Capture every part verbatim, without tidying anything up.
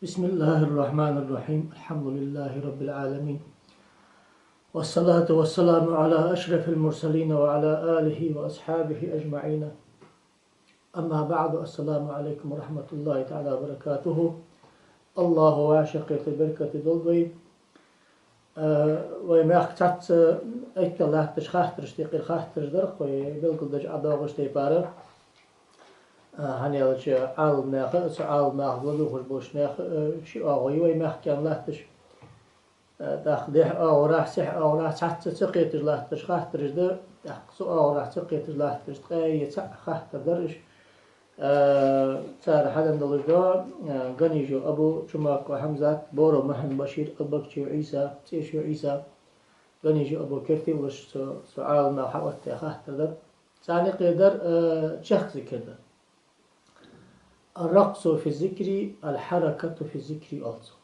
بسم الله الرحمن الرحيم. الحمد لله رب العالمين. والصلاة والسلام على أشرف المرسلين وعلى آله وأصحابه أجمعين. أما بعد. السلام عليكم ورحمة الله تعالى وبركاته. АллахӀа вӀашагӀкхетар беркате долда вай. Э, вай мехка цхьацца айтта латташ хаттараш, тӀехьара хаттараш дар-кх вай белгалдеш ӀодоагӀаш тайпара. Э, хӀана аьлча Ӏаламнаха, цу Ӏаламнаха ладувгӀаш болча наьха, э, ши оагӀув я вай мехка латташ. Э, тӀаккха дехьа оагӀорахьа, сехьа оагӀорахьа цхьацца ца кхеташ латташ хаттараш да, тӀаккха цу оагӀорахьа ца кхеташ латташ ткъаь цаӀ хаттар дар уж. Э, цар хьадена долаш да, э, Ганиджов Абу, Чумаков Хьамзат, Боров Мухьаммад-Башир, Албакчиев Ӏийса, ЦӀечой Ӏийса, Ганиджов Абу керте волаш цу, цу Ӏаламнаха хьаоттаяь хаттар дар. Царна юкъе дар, э, чехка зикар дар. الرقص في الذكر، الحركة في الذكر оал цох.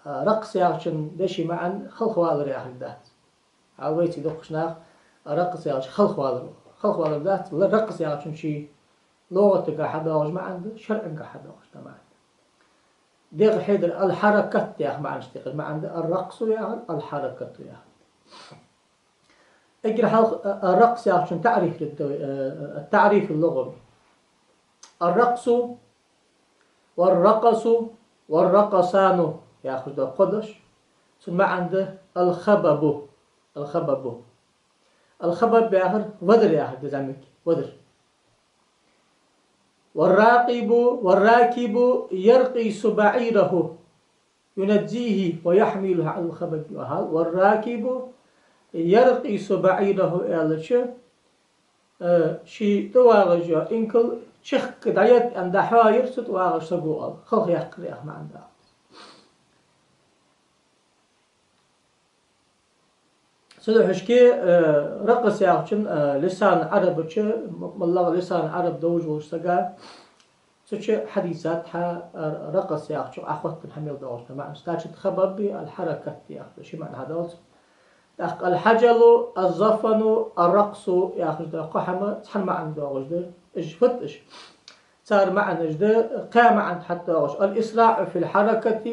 А, ракъс яхачун деши маӀан халхавалар яхилга дац. Хьал вайцига дукхача наха ракъс яхачун халхавалар. Халхавалар дац, ла-, ракъс яхачун ший лугӀатага хьадоагӀаш маӀан да, шарӀага хьадоагӀаш да маӀан. ДегӀ хьедар, الحركة яха маӀанашта юкъера маӀан да, الرقص яхар, الحركة яхар. Эггара хьалха, а, а, ракъс яхачун таӀриф дергда вай, а, а, التعريف اللغوي. الرقص والرقص والرقصان яхаш да кхо дош. Цун маӀан да الخبب. الخبب. الخبب яхар вадар яхар да зӀамига. Вадар. والراقب، والراكب يرقص بعيره ينزيه ويحمله على الخبب. Хьал, والراكب يرقص بعيره аьлча, э, ший тӀавагӀаш йола инкал чехка дӀаетта аьнна дӀахьоаяр цу тӀавагӀаш саго оал. Халхаяккхар яха маӀан да. Цудухьа шке, э, ракъс яхачун, э, лисан Ӏарабача, м-, моллагӀа лисан Ӏараб довзаш волча сага, цу чу хьадийцад хьа, э, ракъс яхачун Ӏохоттадаь хьа мел доагӀаш да маӀан. Значит, хабаб а, аль-хьаракат а яхаш да ши маӀан хьадоал цун. ТӀаккха аль-хьаджалу, аз-зафану, ар-ракъсу яхаш да кхо хӀама цхьан маӀан доагӀаш да. Уж фуд уж? Цар маӀанаш да, кхаь маӀан хьатӀадоагӀаш: الإسراع في الحركة،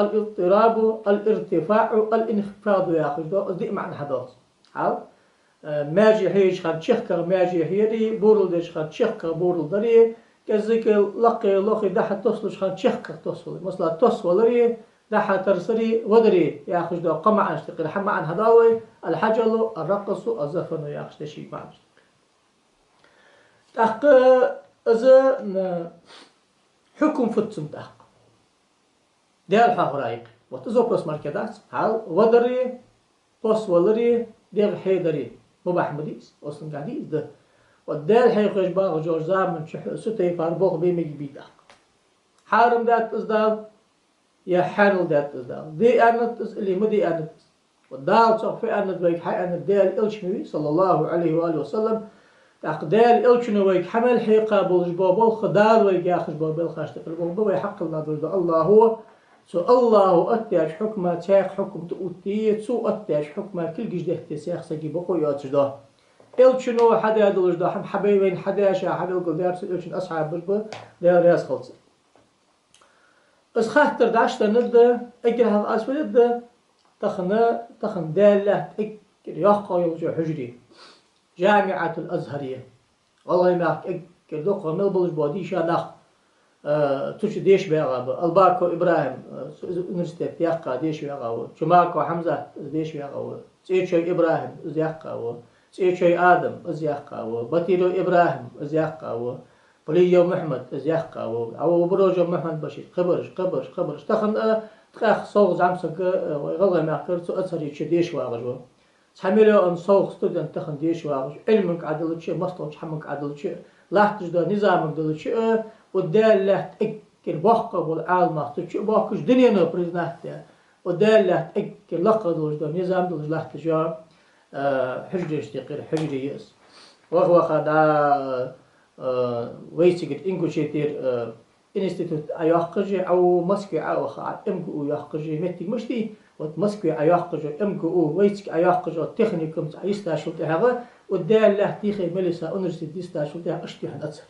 الاضطراب، الارتفاع، الانخفاض яхаш да, из диъ маӀан хьадоал цун. Хьал? Э, маьже хьежача хана чехкагӀа маьже хьеяр а, бурал деча хана чехкагӀа бурал дар а, кӀеззига лакхе лохе дӀа-хьа тоссалуча хана чехкагӀа тоссавалар. Масала, тоссавалар а, дӀа-хьа тарсар а, вадар а яхаш да, кхо маӀанашта юкъера хьа маӀан хьадоал вай: аль-хьаджалу, ар-ракъсу, аз-зафану яхаш деши маӀанашта юкъера. ТӀаккха из, м, хьукам фуд цун тӀаккха? Даьла хьехар а йикъ. Вот из вопрос мара дац. Хьал, вадар а, тоссавалар а, дегӀ хьедар а. Мубахь ма дий из, ослунгахь дий из, да. Вот Даьла хьехаш багӀаш йолча заман чухь цу тайпара болх бе мегаргбий тӀаккха? Хьарам даьд из Дала, е хьаьнал даьд из Дала? Де аьннад из или ма де аьннад из? Вот Дала цох фу аьннад вайга, хьааьннад Даьла Элчано, صلى الله عليه وآله وسلم. ТӀаккха Даьла Элчано вайга хьа мел хьекха болаш бола болх, Дала вайга яхаш бола белхашта юкъера болх ба, вай хьакхелла долаш да АллахӀо. Цу АллахӀо оттадаьча хьукма цхьаькха хьукам тӀаоттае, цо оттадаьча хьукма кулгаш детте цхьаькха сага бокъо йоацаш да. Элчано хьадаь долаш да хӀама хьабе вайна хьадаь, ша хьабелгалдаьр, цу Элчан асхьабаш ба, Даьла раьза хилва царна. Из хаттар дӀа аш деннад, эггара хьалха аз фу дергда, тахан, тахан Даьла лаьтта эггара йоккхагӀа йолча хьужаре, ЖамиӀатуль-Азхьаре. ГӀалгӀай мехка эггара дукхагӀа мел болаш бола дийша нах, э, цу чу деша багӀа ба. Албаков ИбрахӀим, э, цу, из университет яьккха деша вагӀа ва. Чумаков Хьамзат, из деша вагӀа ва. ЦӀечой ИбрахӀим, из яьккха ва. ЦӀечой Адам, из яьккха ва. Батиров ИбрахӀим, из яьккха ва. Пулиев Мухьмад, из яьккха ва. Ӏаво Бурожев Мухьмад-Башир, кхыбараш, кхыбараш, кхыбараш. Тахан, э, ткъаь совгӀа зӀамсаг, э, вай ГӀалгӀай мехкара цу Азхьаре чу деша вагӀаш ва. Цхьа миллион совгӀа студент тахан деша вагӀаш, Ӏилманга Ӏа делча а, массадолча хӀаманга Ӏа делча а, латташ дола низамага делча а, э, укх Даьла лаьтта эггара боккхагӀа бола Ӏаламнах цу чу а боахкаш, дунено признать даь, укх Даьла лаьтта эггара лакхагӀа долаш дола низам долаш латташ йола, э, хьужарашта юкъера хьужаре я из. Ваха-ваха дӀа, э, вайцигара Ингушетера, э, институт Ӏайоаккхаш, Ӏа Москве Ӏа а ваха, МГУ йоаккхаш моттиг мишта дий, вот Москве Ӏайоаккхаш МГУ, вайцига Ӏайоаккхаш техникум Ӏайистачул тӀехьагӀа, укх Даьла лаьтта дийхе мел йиса университет йистачул тӀехьагӀа иштта хьона ацар.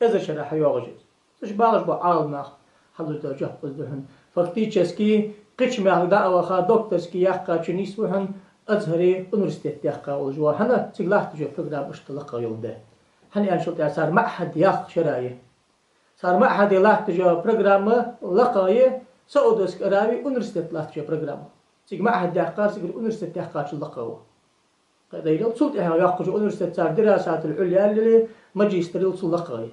Эзар шера хьайоагӀаш я из. Цу чу багӀаш бола Ӏаламнах, Хьалуш дола жоп из да хьона. Фактически, кхыча мехка дӀа а ваха, докторски яьккхачо нийсву хьона Азхаре университет яьккха волаш вола. ХӀана? Цига латташ йола программа иштта лакха йолга да. ХӀана аьлча, цар маӀхӀад яккха шера я. Цар маӀхӀаде латташ йола программа лакха я, Саудовски Аравии университет латташ йола программа. Цига маӀхӀад яьккхар, цигара университет яьккхачул лакха ва. Кхы а дайрал, цул тӀехьагӀа йоаккхаш йола университет цар дирасатул-Ӏулйа яьле, магистр яьле, цул лакха я.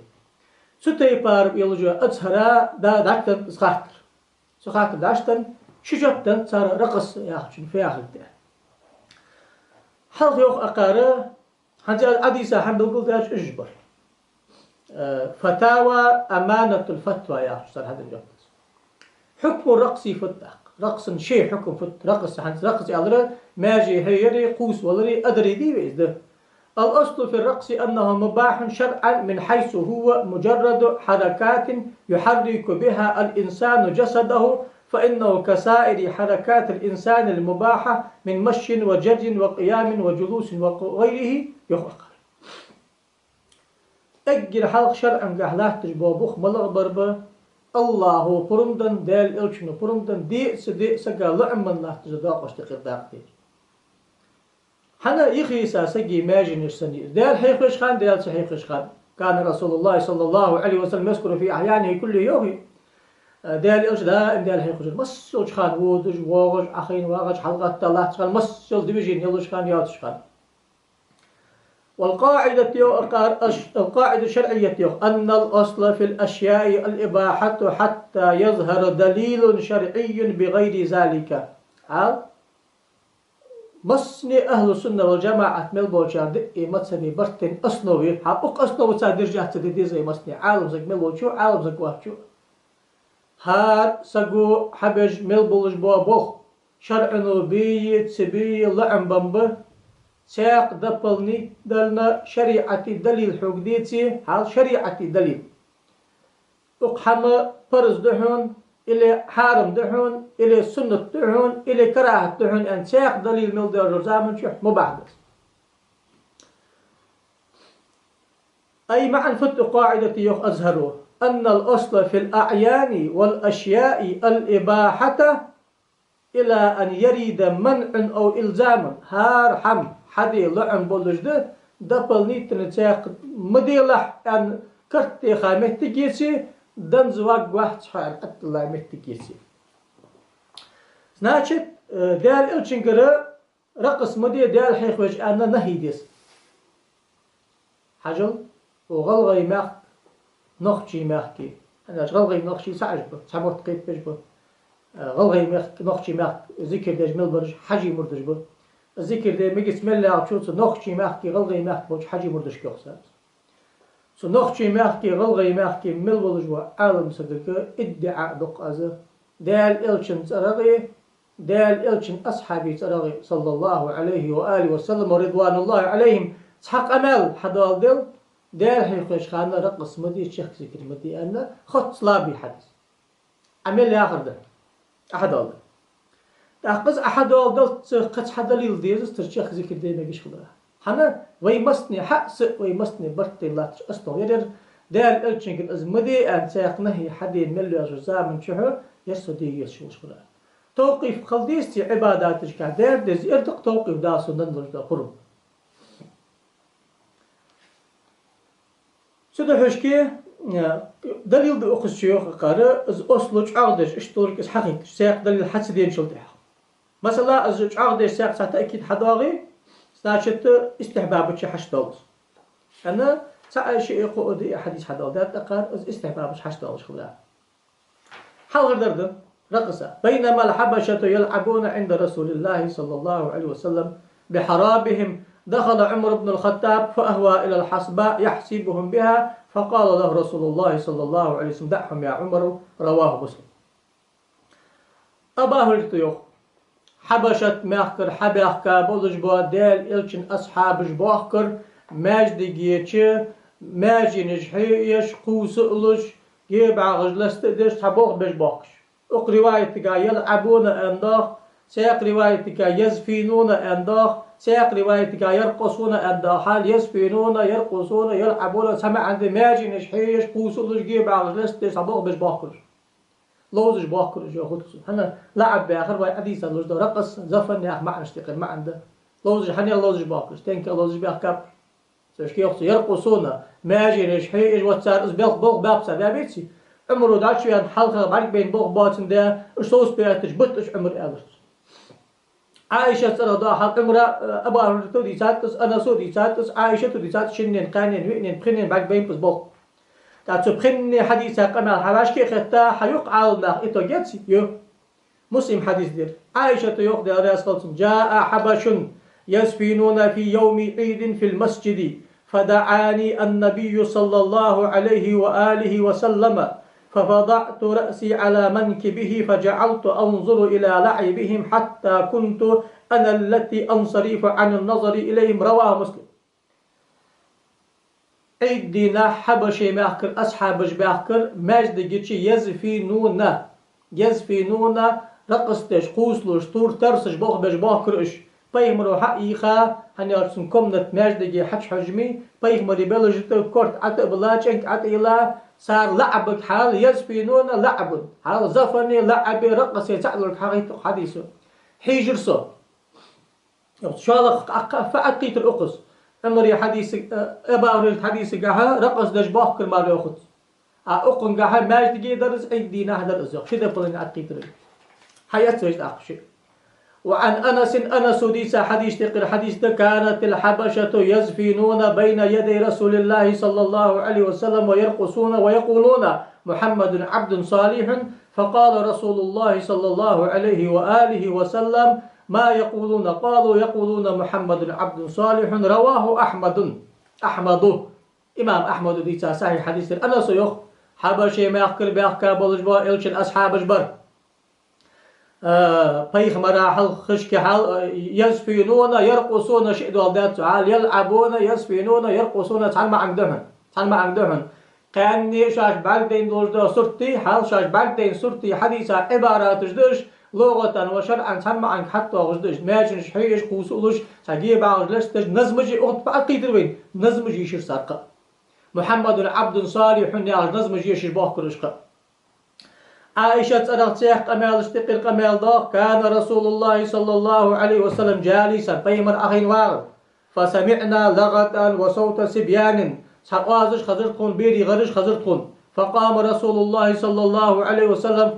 Цу тайпара йолча Азхара да-, дӀатӀаденна из хаттар. Цу хаттара дӀатӀаденна, ши жоп денна цар ракъс яхачун фу яхилга да. Хьалха йоах акхар, хӀанз аз Ӏодийца хӀама белгалдаьча уж бар. Э, фатава аманатул фатва яхача цар хьаденна жоп да из. Хьукму ракъси фуд тӀаккха. Ракъсан ший хьукм фуд, ракъс хӀанз, ракъс аьлар маьже хьеяри, кхувсавалари, адари дий вай из да. الأصل في الرقص أنه مباح شرعا من حيث هو مجرد حركات يحرك بها الإنسان جسده، فإنه كسائر حركات الإنسان المباحة من مشي وجري وقيام وجلوس وغيره. Йоах акхар. Эггара хьалха шарӀагахьа латташ бола бух малагӀа бар ба? АллахӀо пурам денна, Даьла Элчано пурам денна, диъ а ца диъ а сага лоӀам бенна латташ дола доакъашта юкъера дакъа да из. ХӀана? Йиса сага маьженаш санна я из. Даьла хьехавеш хана, Даьла ца хьехавеш хана. كان رسول الله صلى الله عليه وسلم يذكر في أحيانه كلها, йоах. Даьла Элча даим Даьла хьехавеш хиннав. Массайолча хана водаш, воагӀаш, Ӏохайна вагӀаш, хьалгӀатта латтача хана, массайола движени йолча хана, йоацача хана. والقاعدة, йоах акхар, القاعدة الشرعية, йоах, أن الأصل في الأشياء الإباحة حتى يظهر دليل شرعي بغير ذلك. Хьал? Массане а ахӀлу сунна вал жамаӀат мел болчар диъ мазхӀаба барт тайна основа я. Хьа укх основаца держаться де деза вай массане а, Ӏалам саг мел волчо, Ӏалам саг воацачо. ХӀара саго хьабеш мел болаш бола болх, шарӀо бе а, ца бе а, лоӀам бенна ба, цхьаккха дополнительно шариӀата далил хьога деце, хьал шариӀата далил. Укх хӀама парз да хьона, или хьарам да хьона, или суннат да хьона, или карахӀат да хьона аьнна, цхьаккха далил мел доаллача заман чухь мубахь да из. أي معنى فت قاعدة, йоах Азхара, أن الأصل في الأعيان والأشياء الإباحة إلى أن يرد منع أو إلزام. ХӀара хӀама хьаде лоӀам болаш да, дополнительно цхьаккха ма делахь аьнна карт теха моттиг еце, данза ваггвац хьо аьнна атталла моттиг еце. Значит, э, Даьла Элчангара ракъс ма де, Даьла хьехавеш аьнна нахьи деза. Хьажал, укх гӀалгӀай мехка, нохчий мехка. ХӀана аьлча гӀалгӀай, нохчий цхьа уж ба, цхьа мотт кхетабеш ба. Э, гӀалгӀай мехка, нохчий мехка зикар деш мел бараш хьажий мурдаш ба. Зикар де мегаш мел яхачо цу нохчий мехка, гӀалгӀай мехка болча хьажий мурдашка йоах цар. Цу нохчий мехка, гӀалгӀай мехка мел волаш вола Ӏалам сагага иддиӀа ду-кх аз, Даьла Элчан цӀерагӀа, Даьла Элчан асхьабий цӀерагӀа, صلى الله عليه وآله وسلم ورضوان الله عليهم, цхьа къамаьл хьадоаладаьд, Даьла хьехавеш хана ракъс ма де, чехка зикар ма де аьнна, хоц лаби хьадис. Ӏа мел яхар да. Ӏа хьадоаладаьд. ТӀаккха из Ӏа хьадоаладалца кхы цхьа далил дезац цар чехка зикар де мегаш хилара. ХӀана? Вай массане, хьа а, са а вай массане барт тайна латташ астагӀа яр ер, Даьла Элчангара из ма де аьнна цхьаккха нахьи хьадена мел йоацача заман чухь ер со де езаш волаш хилара. Тавкъиф хила дезаций Ӏибадаташкахь? Дера деза, ер да-кх тавкъиф Дала сона денна долаш дола пурам. Цудухьа шке, э, далил да укхаза чу, йоах акхар, из осло чӀоагӀдеш, иштта долга из хьахайташ, цхьаккха далил хьа ца деначул тӀехьагӀа. Масала, из чӀоагӀдеш цхьаккха цхьа таъкид хьадоагӀе, значит, истихьбаба чу хьачудоал из. ХӀана? Цхьа а, шиъ а, кхоъ а, диъ а хьадис хьадоаладаьд акхар, из истихьбаба чу хьачудоалаш хилара. Хьалхардар да, ракъса. بينما الحبشة يلعبون عند رسول الله صلى الله عليه وسلم بحرابهم، دخل عمر بن الخطاب فأهوى إلى الحصباء يحسبهم بها، فقال له رسول الله صلى الله عليه وسلم: دعهم يا عمر. رواه مسلم. Аба Хурайрата йоах: Хьабашат мехкара хьабаьхка болаш бола Даьла Элчан асхьабаш боахкар маьждиге чу, маьженаш хьееш, кхувса а луш, гебагӀаш ласта а деш, цхьа болх беш боахкаш. Укх риваятага يلعبون аьнна доагӀа, цхьаькха риваятага يزفنون аьнна доагӀа, цхьаькха риваятага يرقصون аьнна доагӀа. Хьал يزفنون, يرقصون, يلعبون цхьа маӀан да: маьженаш хьееш, кхувса а луш, гебагӀаш ласта а деш, цхьа болх беш боахкар уж. Ловзаш боахкар уж, йоах цо. ХӀана, лаӀаб яхар вай Ӏадийца луш да ракъс, зафан яха маӀанаш тӀекхир маӀан да. Ловзаш, хӀана ловзаш боахкар уж, тенка ловзаш баьхкаб. Цо шийх йоах цо, яркъусуна, маьженаш хьеж, вот цар из белх болх баьб цар, баьбеций? Ӏумара дӀачувена хьалха бӀаргабайна болх боацандаь, уж совцабетташ бита уж, Ӏумар, аьлар цо. Ӏайшата цӀерах доагӀа хьал, Ӏумара, э, Абу Хурайрата дийцад из, Анаса дийцад из, Ӏайшата дийцад, шиннена, кхаьннена, виъннена, пхеннена бӀаргабайнаб из болх. ТӀаккха цу пхеннена хьадиса къамаьл хьавӀашка а хетта, хьа юкъ Ӏаламнах итог яц, ю. Муслима хьадис да ер. Ӏайшата йоах, Даьла раьза хилва цунна: جاء حبش يزفنون في يوم عيد في المسجد، فدعاني النبي صلى الله عليه وآله وسلم، فوضعت رأسي على منكبه، فجعلت أنظر إلى لعبهم، حتى كنت أنا التي أنصرف عن النظر إليهم. رواه مسلم. Ӏийда дийнахьа Хьабаший мехкара асхьабаш баьхкар маьждиге чу, يزفنون. يزفنون, ракъс деш, кхувсалуш, тур тарсаш, болх беш боахкар уж. Пайхамара хьа а йийха, хӀана аьлча цун комната маьждиге хьачухьожаш ма йий, пайхамара белажа тӀа корта ӀотӀабилла, чӀенг ӀотӀайилла, цар лаӀабага хьал, يزفنون لعبا. Хьал зафани, лаӀаби, ракъси цаӀ долга хьахайт укх хьадисо. Хьийжар со. Йоах, шоллагӀа кхы фу ӀотӀакхийтар укхаза? Ӏумара хьадиса, э, Абу Хурайрата хьадисагахьа ракъс деш боахкар мара йоах цо. А укхангахьа маьждиге дар из, Ӏийда дийнахьа дар из, йоах. Ши дополнение ӀотӀакхийтар. Хьаэц вайна тӀаккха шиъ. وعن أنس, Анаса дийца хьадис тӀехьара хьадис да: كانت الحبشة يزفنون بين يدي رسول الله صلى الله عليه وسلم ويرقصون ويقولون: محمد عبد صالح، فقال رسول الله صلى الله عليه وآله وسلم: ما يقولون؟ قالوا: يقولون: محمد عبد صالح. رواه أحمد. Ахьмада. Имам Ахьмада дийца сахьихь хьадис да ер. Анаса йоах, Хьабаший мехкара баьхка болаш бола Элчан асхьабаш бар. Э, пайхамара хьалха хишка хьал, э, يزفنون، يرقصون шиъ доаладаьд цо. Хьал يلعبون، يزفنون، يرقصون цхьан маӀанга да хьона. Цхьан маӀанга да хьона. Кхаьнне шоаш бӀаргадайна долаш дола сурташ, хьал шоаш бӀаргадайна сурташ, хьадиса Ӏибараташ да уж, лугӀатан ва шарӀан цхьан маӀанга хьатӀадоагӀаш да уж. Маьженаш хьеж, кхувсалуш, цхьа гебагӀаш лестадеш, назмаш е-, укх тӀа фу ӀотӀакхийтар вайна? Назмаш ешар цар кхы а. محمد عبد صالح яхаш назмаш ешаш боахкар уж кхы а. Ӏайшата цӀерах цхьаькха къамаьлашта юкъера къамаьл доагӀа: كان رسول الله صلى الله عليه وسلم جالسا, пайхамар Ӏохайна вагӀар. فسمعنا لغطا وصوت صبيان, цхьа оазаш хезар тхона, берий гӀараш хезар тхона. فقام رسول الله صلى الله عليه وسلم,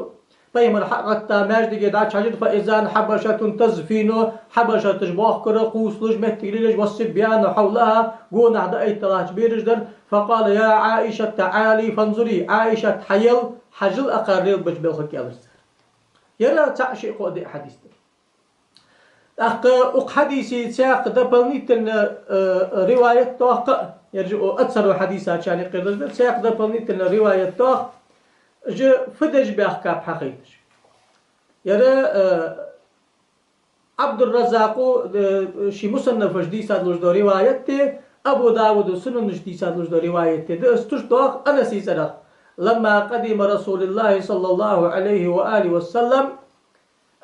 пайхамар хьа а гӀетта, маьждиге дӀачухьожар, فإذا حبشة تزفن, хьабашаташ боахкар, кхувсалуш, моттиг лелаеш, والصبيان حولها, гонахьа дӀаайтталгӀача бераш дар. فقال: يا عائشة تعالي فانظري, Ӏайшат, хьаяла, хьажал акхар лелабеча белхага, аьлар цар. Ер цаӀ, шиъ, кхоъ, диъ хьадис да. ТӀаккха укх хьадиса цхьаькха дополнительно, э, риваят доагӀа кхы а, ер же о ацаро хьадисачарна юкъера да, цхьаькха дополнительно риваят доагӀа, же фу деш баьхкаб хьахайташ. Ер, э, Ӏабдурраззакъа, э, ший мусаннафаш дийцад луш дола риваят да, Абу Давуда сунанаш дийцад луш дола риваят да, из туш доагӀа Анаса цӀерах: لما قدم رسول الله صلى الله عليه وآله وسلم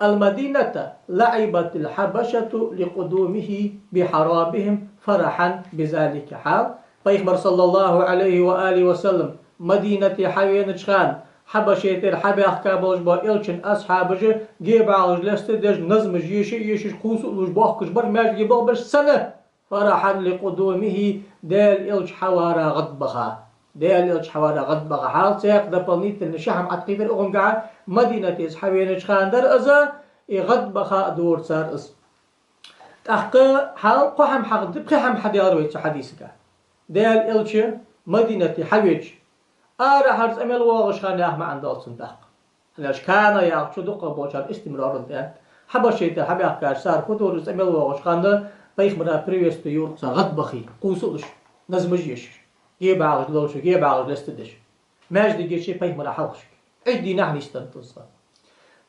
المدينة لعبت الحبشة لقدومه بحرابهم فرحا بذلك. Хьал, пайхамар صلى الله عليه وآله وسلم Мадинате хьавенача хана, Хьабаший тӀера хьабаьхка болаш бола Элчан асхьабаша гебагӀаш лестадеш, назмаш ешаш, ешаш, кхувсалуш боахкаш бар маьждиге болх беш санна, فرحا لقدومه, Даьла Элча хьаварах гӀадбаха. Даьла Элча хьаварах гӀадбаха. Хьал цхьаькха дополнительно ши хӀама ӀотӀакхийтар укхангахьа, Мадинате из хьавенача хана дар из, и гӀадбаха а дора цар из. ТӀаккха хьал кхо хӀама хьахадаьд, пхи хӀама хьадаьлар вай цу хьадисага. Даьла Элча Мадинате хьавеча, арахьара цӀа мел воагӀача хана яха маӀан доал цун тӀаккха. ХӀана аьлча كان яхачо дукхагӀболчарна истимрар да аьннад. Хьабаший тӀера хьабаьхкача цар фу дора, цӀа мел воагӀача хана пайхамара приветствие йора цар, гӀадбахе, кхувсалуш, назмаш ешаш, гебагӀаш лелаш, гебагӀаш лестадеш. Маьждиге чу пайхамара хьалхашка. Ӏийда дийнахьа нийсденнад из.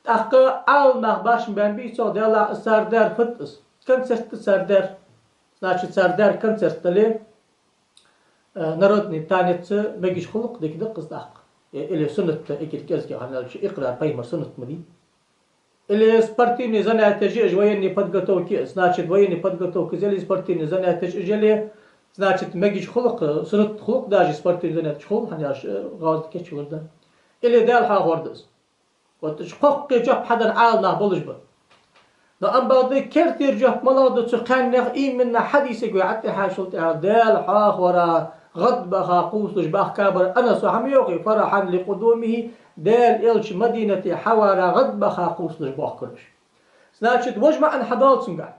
ТӀаккха Ӏаламнах башха баьннабий цох, Даьллахь, из цар дар фуд из? Концерт да цар дар. Значит, цар дар концерт дале, э, народный танец, мегаш хулаш, дика да-кх из тӀаккха. Э, или суннат, эггара кӀезига, хӀана аьлча икърар пайхамара суннат ма дий. Или спортивный занятеш я уж, военный подготовка, значит, военный подготовка из яле, спортивный занятеш уж яле, значит, мегаш хулаш, суннат хулаш даже спортивный занятеш хул, хӀана аьлча, э, гӀазот кийчъялар да. Или Даьла хьоахавар да из. Вот уж кхоккхе жоп хьаденна Ӏаламнах болаш ба. Но амма бакъда керттера жоп малагӀа да цу кхаьннех? Именно хьадисага вай Ӏаттихьа шул тӀехьа: Даьла хьоахавара гӀадбаха кхувсалуш баьхкабар. Анаса хӀама йоахий: فرحا لقدومه, Даьла Элча Мадинате хьавара гӀадбаха кхувсалуш боахкар уж. Значит, вож маӀан хьадоал цунгахь.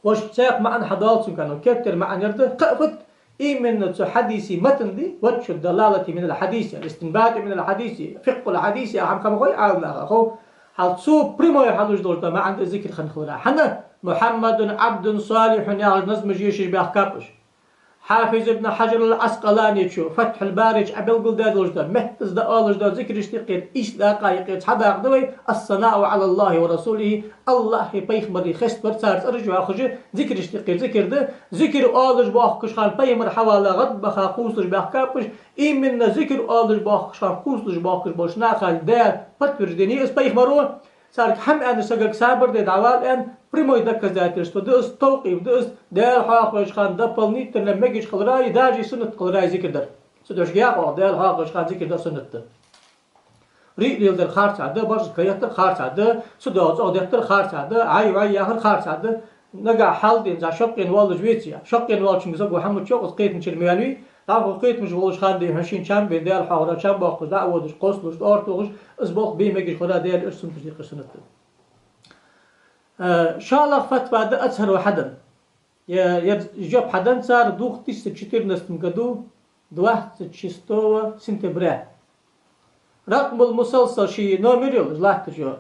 Вож цхьаькха маӀан хьадоал цунгахь, но керттера маӀан ер да, кхы а фуд, именно цу хьадиса матн да, وجه الدلالة من الحديث, الاستنباط من الحديث, فقه الحديث, а хӀама хой Ӏаламнаха, хов. Хьал цо прямой хьалуш долаш да маӀан да зикр хинна хилара. ХӀана? محمد عبد صالح яхаш назмаш ешаш баьхкаб уж. Хьафиз ибн Хьаджар ал-Ӏаскъаланечо Фатхьул-Баре чу Ӏобелгалдаь долаш да, меттаза дӀаоалаш да зикрашта юкъера, ийс дакъа юкъера цхьа дакъа да вай: الثناء على الله ورسوله, АллахӀеи пайхамареи хеставар, цар цӀераш йоахаш, зикрашта юкъера зикр да. Зикр оалаш боахкаш хана пайхамар хьавала гӀадбаха кхувсалуш баьхкаб уж. Именно зикр оалаш боахкаш хана кхувсалуш боахкаш болча наха даь подтверждени из пайхамаро. Царга хӀама аьнна сагага сабар де дӀавала аьнна, прямой доказательство да из, тавкъиф да из, Даьла хьоахавеш хана дополнительно мегаш хилара, и даже суннат хилара зикр дар. Цу дешага яхаш, Даьла хьоахавеш хана зикр дар суннат да. Риъ леладар харцахьа да, барзкъа еттар харцахьа да, цу дагӀа цӀогӀа деттар харцахьа да, Ӏай-вӀай яхар харцахьа да. Нагахь хьалдийна, цхьа шаккхе волаш веце, шаккхе волчунга саго хӀама ма йоах, из кхетамчура ма веннавий, дӀахо кхетамаш волаш хана дий хьона шийна чам бе, Даьла хьоахавара чам боаккхаш, дӀа а водаш, кхоссалуш, тӀоара тохаш, из болх бе мегаш хилара Даьла Элча суннаташта юкъера суннат да. Э, шоллагӀа фатва да Азхаро хьаденна. Е, е жоп хьаденна цар в две тысячи четырнадцатом году, двадцать шестого сентября. Ракъмул мусалсал ший номер йолаш латташ я.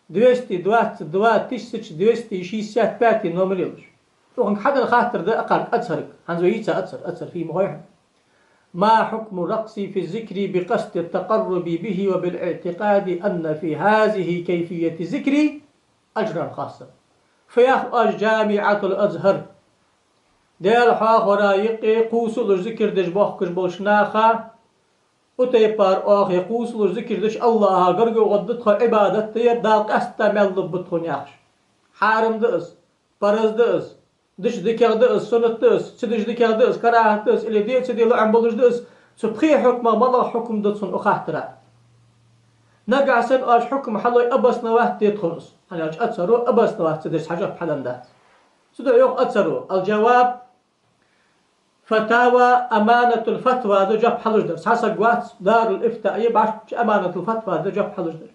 Двести двадцать два тысяча двести шестьдесят пятый номер йолаш. Цунга хьаденна хаттар да акхарга Азхарга. ХӀанз вай йийца Азхар, Азхар фу я ма хой хьона. ما حكم الرقص في الذكر بقصد التقرب به وبالاعتقاد أن في هذه كيفية الذكر أجرا خاصا؟ Фу йоах оаш, جامعة الأزهر? Даьла хьоахавара юкъе кхувсалуш зикр деш боахкаш болча наха, цу тайпара оаха кхувсалуш зикр дича АллахӀа гаргагӀа гӀоргда тхо, Ӏибадат да ер, Дала къаьстта маьл лургба тхона яхаш. Хьарам да из, параз да из, дича дикагӀа да из, суннат да из, ца дича дикагӀа да из, карахӀат да из, или де а ца де лоӀам болаш да из, цу пхе хьукмах малагӀа хьукм да цун, укх хаттара? Нагахь санна оаш хьукм хьалой, обосновать де тхона из. ХӀана аьлча Азхаро обосновать ца деш цхьа жоп хьаденна дац. Цудухьа йоах Азхаро: الجواب: فتاوى أمانة الفتوى да жоп хьалуш дар. Цхьа саг вац, Дарул-Ифта я, башча Аманатул-Фатва да жоп хьалуш дар.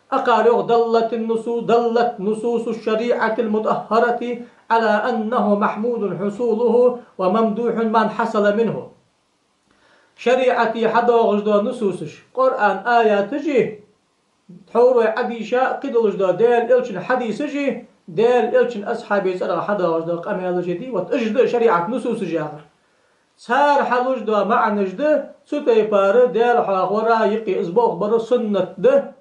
Акхар йоах: دلت النصوص، دلت نصوص الشريعة المطهرة على أنه محمود حصوله وممدوح من حصل منه. ШариӀате хьадоагӀаш дола нусусаш, Къуръан аяташи, тхьовра вай Ӏодийша кхы долаш дола Даьла Элчан хьадисаши, Даьла Элчан асхьабий цӀерагӀа хьадоагӀаш дола къамаьлаши дий, вот уж да шариӀата нусусаш яхар. Цар хьалуш дола маӀанаш да, цу тайпара Даьла хьоахавара юкъе из болх бар суннат да,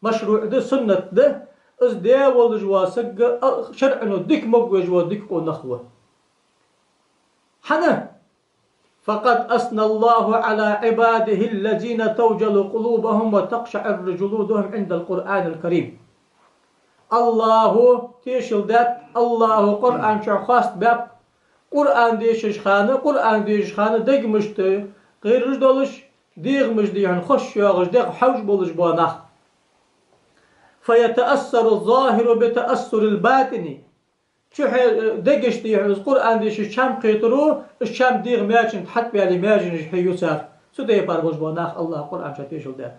машруӀ да, суннат да, из де волаш вола саг а шарӀо дика могавеш вола дика къонах ва. ХӀана? فقد أثنى الله على عباده الذين توجل قلوبهم وتقشعر جلودهم عند القرآن الكريم. АллахӀо тешал даьд, АллахӀо Къуръан чу хоастабаьб, Къуръан дешаш хана, Къуръан дешаш хана дегамашта гӀирраш долаш, дегӀамаш дий хьона хоза йоагӀаш, дегӀ хьовш болаш бола нах. فيتأثر الظاهر بتأثر الباطن. Чу хье-, дегашта дий хьона из Къуръан дешаш чам кхетаро, из чам дегӀа маьженашта хьатӀабаьле, маьженаш хье ю цар. Цу тайпара болаш бола нах АллахӀа Къуръан чу тешал даьд.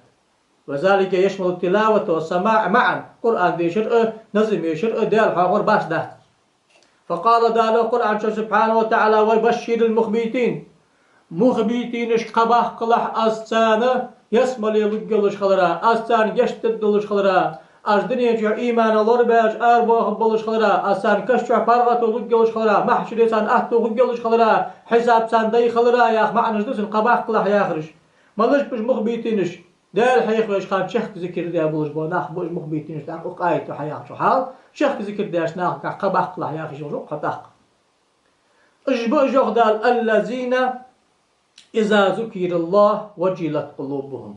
وذلك يشمل التلاوة والسماع معا. Къуръан дешар а, назам ешар а, Даьла хьоахавар башха дац. فقال, Дала Къуръан чу, سبحانه وتعالى: وبشر المخبتين. Мухбитинашка кхаъ баккхалахь, аз царна ялсмале лургйолаш хилара, аз царна гешт дергдолаш хилара, аз дунен чу иманах лорабаьлча арабоахаргболаш хилара, аз царна каша чу паргӀато лургйолаш хилара, махьшаре царна атто хургйолаш хилара, хьисап царна дай хилара, яха маӀанаш да цун кхаъ баккхалахь яхараш. Малаш ба уж мухбитинаш? Даьла хьехавеш хана чехка зикар даь болаш бола нах ба уж мухбитинаш, тӀаккха укх аято хьаяхача хьал, чехка зикар даьча нахагахь кхаъ баккхалахь яхаш йола кхо тӀаккха. Уж ба уж, йоах Дала: الذين إذا ذكر الله وجلت قلوبهم.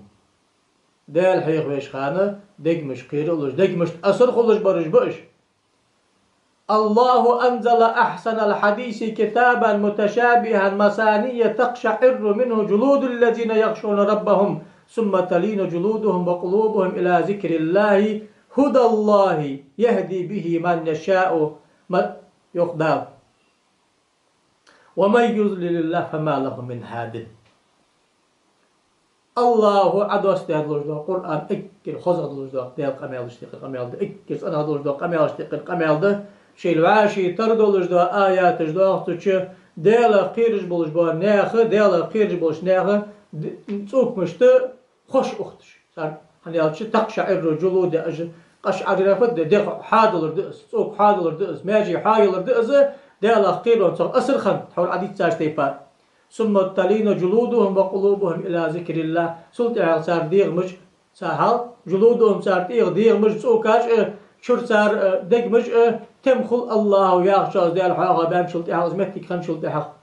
Даьла хьехавеш хана дегамаш кхералуш, дегамашта асар хулаш бараш ба уж. الله أنزل أحسن الحديث كتابا متشابها مثاني تقشعر منه جلود الذين يخشون ربهم ثم تلين جلودهم وقلوبهم إلى ذكر الله هدى الله يهدي به من يشاء. Ма-, йоах Дала. ومن يضلل الله فما له من هاد. АллахӀа Ӏодоссадаь долаш дола Къуръан эггара хозагӀа долаш дола Даьла къамаьлашта юкъера къамаьл да, эггара цӀенагӀа долаш дола къамаьлашта юкъера къамаьл да. Шоайла вӀаший тара долаш дола аяташ доагӀа цу чу, Даьлах кхераш болаш бола наха, Даьлах кхераш болча наьха д-, цӀокамашта хош ухаш. Цар, хӀана аьлча, تقشعر جلود, уж къашӀарира фуд, дегӀ хьадалар да из, цӀока хьадалар да из, маьже хьаялар да из, Даьлах кхеронца асар хинна, тхьовра Ӏодийцача тайпара. ثم تلين جلودهم وقلوبهم إلى ذكر الله. Цул тӀехьагӀа цар дегӀамаш, цар хьал, جلودهم, цар тӀегӀа дегӀамаш, цӀокаш а, чура цар, а, дегамаш а, тем хул АллахӀа яхачоа, Даьла хьоахабаьнначул тӀехьагӀа, из моттиг хинначул тӀехьагӀа.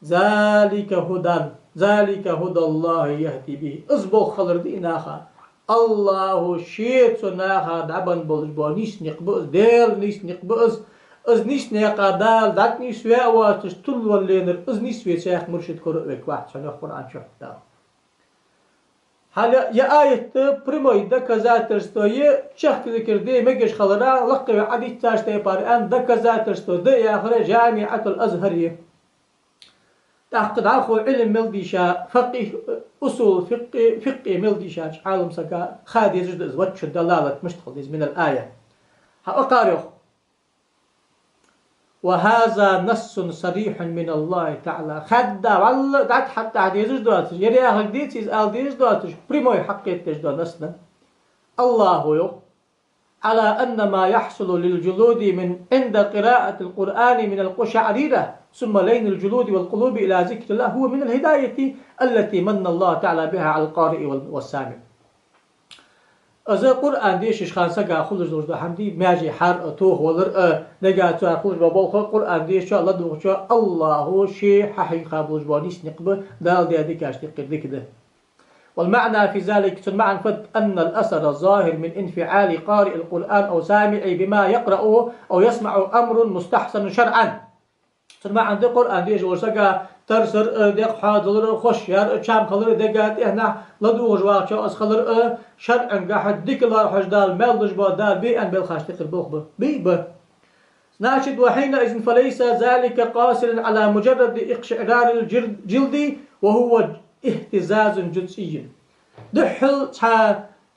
ذلك هدى، ذلك هدى الله يهدي به. Из болх хилар да из наха. АллахӀа Ше цу наха дӀабенна болаш бола нийса никъ ба из, Даьла нийса никъ ба из. Из нийса никъ Дала дӀатӀанийсваь а воацаш, тилвала лаьннар, из нийсве цхьаккха муршид кора а вергвац, цхьанне Къуръан чу Дала. Хьал я аят прямой доказательство я, чехка зикар де мегаш хилара, лакхаве Ӏодийцача тайпара аьнна доказательство да яхар Джамиатул Азхар я. ТӀаккха дӀахо Ӏилма мел дийша, факъихӀ, усул фикъхӀ, фикъхӀ мел дийшача Ӏалам сага ха дезаш да из, وجه الدلالة мишта хила деза, من الآية. Хьа акхар йоах. وهذا نص صريح من الله تعالى. Хадда валла дӀатӀахьатта дезаш доацаш, ер яхар деций из ала дезаш доацаш, прямой хьакхеташ да насс да. АллахӀа йоах: على أن ما يحصل للجلود من عند قراءة القرآن من القشعريرة ثم لين الجلود والقلوب إلى ذكر الله هو من الهداية التي من الله تعالى بها على القارئ وال-، والسامع. Из Къуръан дешаш хана сага хулаш долаш дола хӀама да, маьже хьар а, тохавалар а, дега цар хулаш бола болх а, Къуръан дешачоа, ладувгӀачоа АллахӀа Ше хьахьийха болаш бола нийса никъ ба, Дала даь дикашта юкъера дика да. والمعنى في ذلك, цун маӀан фуд, أن الأثر الظاهر من انفعال قارئ القرآن أو سامعه بما يقرأه أو يسمعه أمر مستحسن شرعا. Цун маӀан да, Къуръан дешаш волча сага тарсар а, дегӀ хьадалар а, хош яр а, чам хилар а, дега тӀехьа ладувгӀаш вагӀачоа из хилар а, шарӀангахьа дика лоархӀаш, Дала маьл луш бола, Дала бе аьнна белхашта юкъера болх ба. Бе а ба. Значит, وحينئذ فليس ذلك قاصرا على مجرد اقشعرار الجلد وهو اهتزاز جزئي. Духхьал цхьа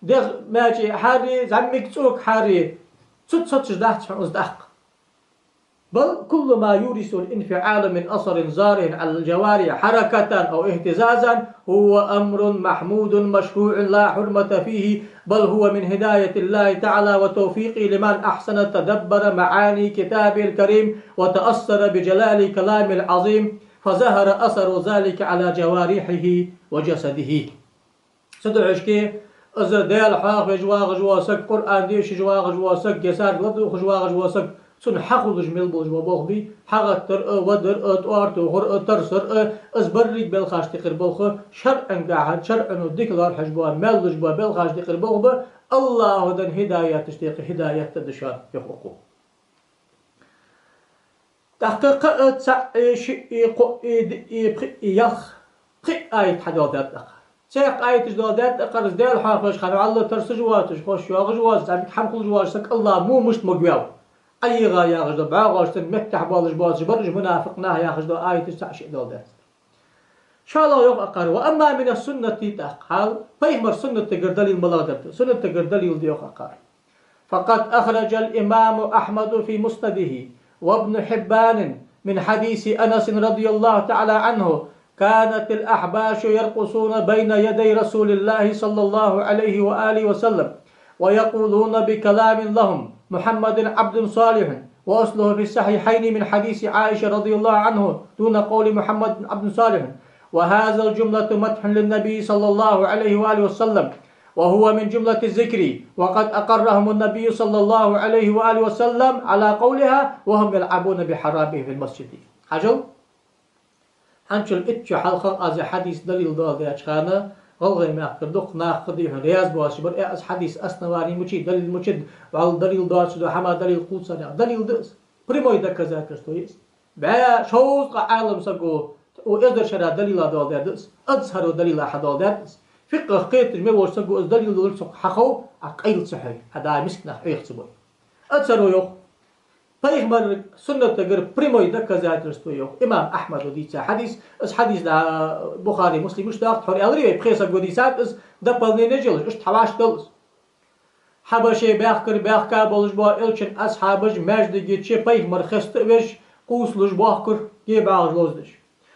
дегӀ маьчӀе хьари, зӀамига цӀока хьари, цу цоцаш дац хьона из тӀаккха. بل كل ما يورث الانفعال من أثر ظاهر على الجوارح حركة أو اهتزازا هو أمر محمود مشروع لا حرمة فيه، بل هو من هداية الله تعالى وتوفيقه لمن أحسن تدبر معاني كتابه الكريم وتأثر بجلال كلامه العظيم، فظهر أثر ذلك على جوارحه وجسده. Цудухьа, из Даьла хьоахавеш вагӀаш вола саг, Къуръан дешаш вагӀаш вола саг, е царга ладувгӀаш вагӀаш вола саг, цунна хьахулаш мел болаш бола болх бий, хьагӀаттар а, вадар а, тӀоара тохар а, тарсар а, из берригаш белхашта юкъера болх, шарӀангахьа, шарӀо дика лоархӀаш бола, маьл луш бола белхашта юкъера болх ба, АллахӀа денна хӀидаяташта юкъе хӀидаят да шоана, йоах укхо. ТӀаккха кхы а цаӀ а, шиъ а, кхоъ а, диъ а, пхиъ а, ялх, пхиъ аят хьадоаладаьд тӀаккха. Цхьаькха аяташ доаладаьд тӀаккха, из Даьла хьоахавеш хана вӀалла тарсаш воацаш, хош йоагӀаш воацаш, зӀамига хӀама хулаш воацаш саг АллахӀ мо мишта могаваьв. ӀайгӀа яхаш дола, бӀоагӀаш цун меттахь болаш боацаш бар уж мунафикъ нах яхаш дола аяташ цаӀ-шиъ доаладаьд. ШоллагӀа йоах акхар: وأما من السنة, тӀаккха хьал, пайхамара суннатагара далил малагӀа дар да? Суннатагара далил да йоах акхар. فقد أخرج الإمام أحمد في مسنده وابن حبان من حديث أنس رضي الله تعالى عنه: كانت الأحباش يرقصون بين يدي رسول الله صلى الله عليه وآله وسلم ويقولون بكلام لهم: محمد عبد صالح، وأصله في الصحيحين من حديث عائشة رضي الله عنه دون قول محمد عبد صالح، وهذا الجملة مدح للنبي صلى الله عليه وآله وسلم، وهو من جملة الذكر، وقد أقرهم النبي صلى الله عليه وآله وسلم على قولها وهم يلعبون بحرابهم في المسجد. Хьажал, хӀанзчул итт шу хьалха аз ер хьадис далил доаладеча хана, гӀалгӀай мехкара дукха нах кхы дийхьа раьза боацаш бар, э, аз хьадис основани мичай, далил мичад, вӀалла далил доацаш да, хӀама далил кхувсарах. Далил да из. Прямой доказательство я из. БӀаь шовзткъа Ӏалам саго, о, эзар шера далила доаладаьд из. Азхаро далила хьадоаладаьд из. ФикъхӀах кхеташ мел волча саго из далил долаш цох хьахов, Ӏа къайла ца хьой, Ӏа да мискача наха Ӏеха ца бой. Ацаро йоах, пайхамара суннатагара прямой доказательство йоах имам Ахьмада дийца хьадис, из хьадис да Бухари, Муслима чу дахт, хьора аьлар вай, пхе саго дийцад из, дополнение йолаш, иштта хьавӀашагӀдоал из. Хьабаше баьхкар баьхка болаш бола Элчан асхьабаш маьждиге чу пайхамар хеста а веш, кхувсалуш боахкар, гебагӀаш ловзадеш.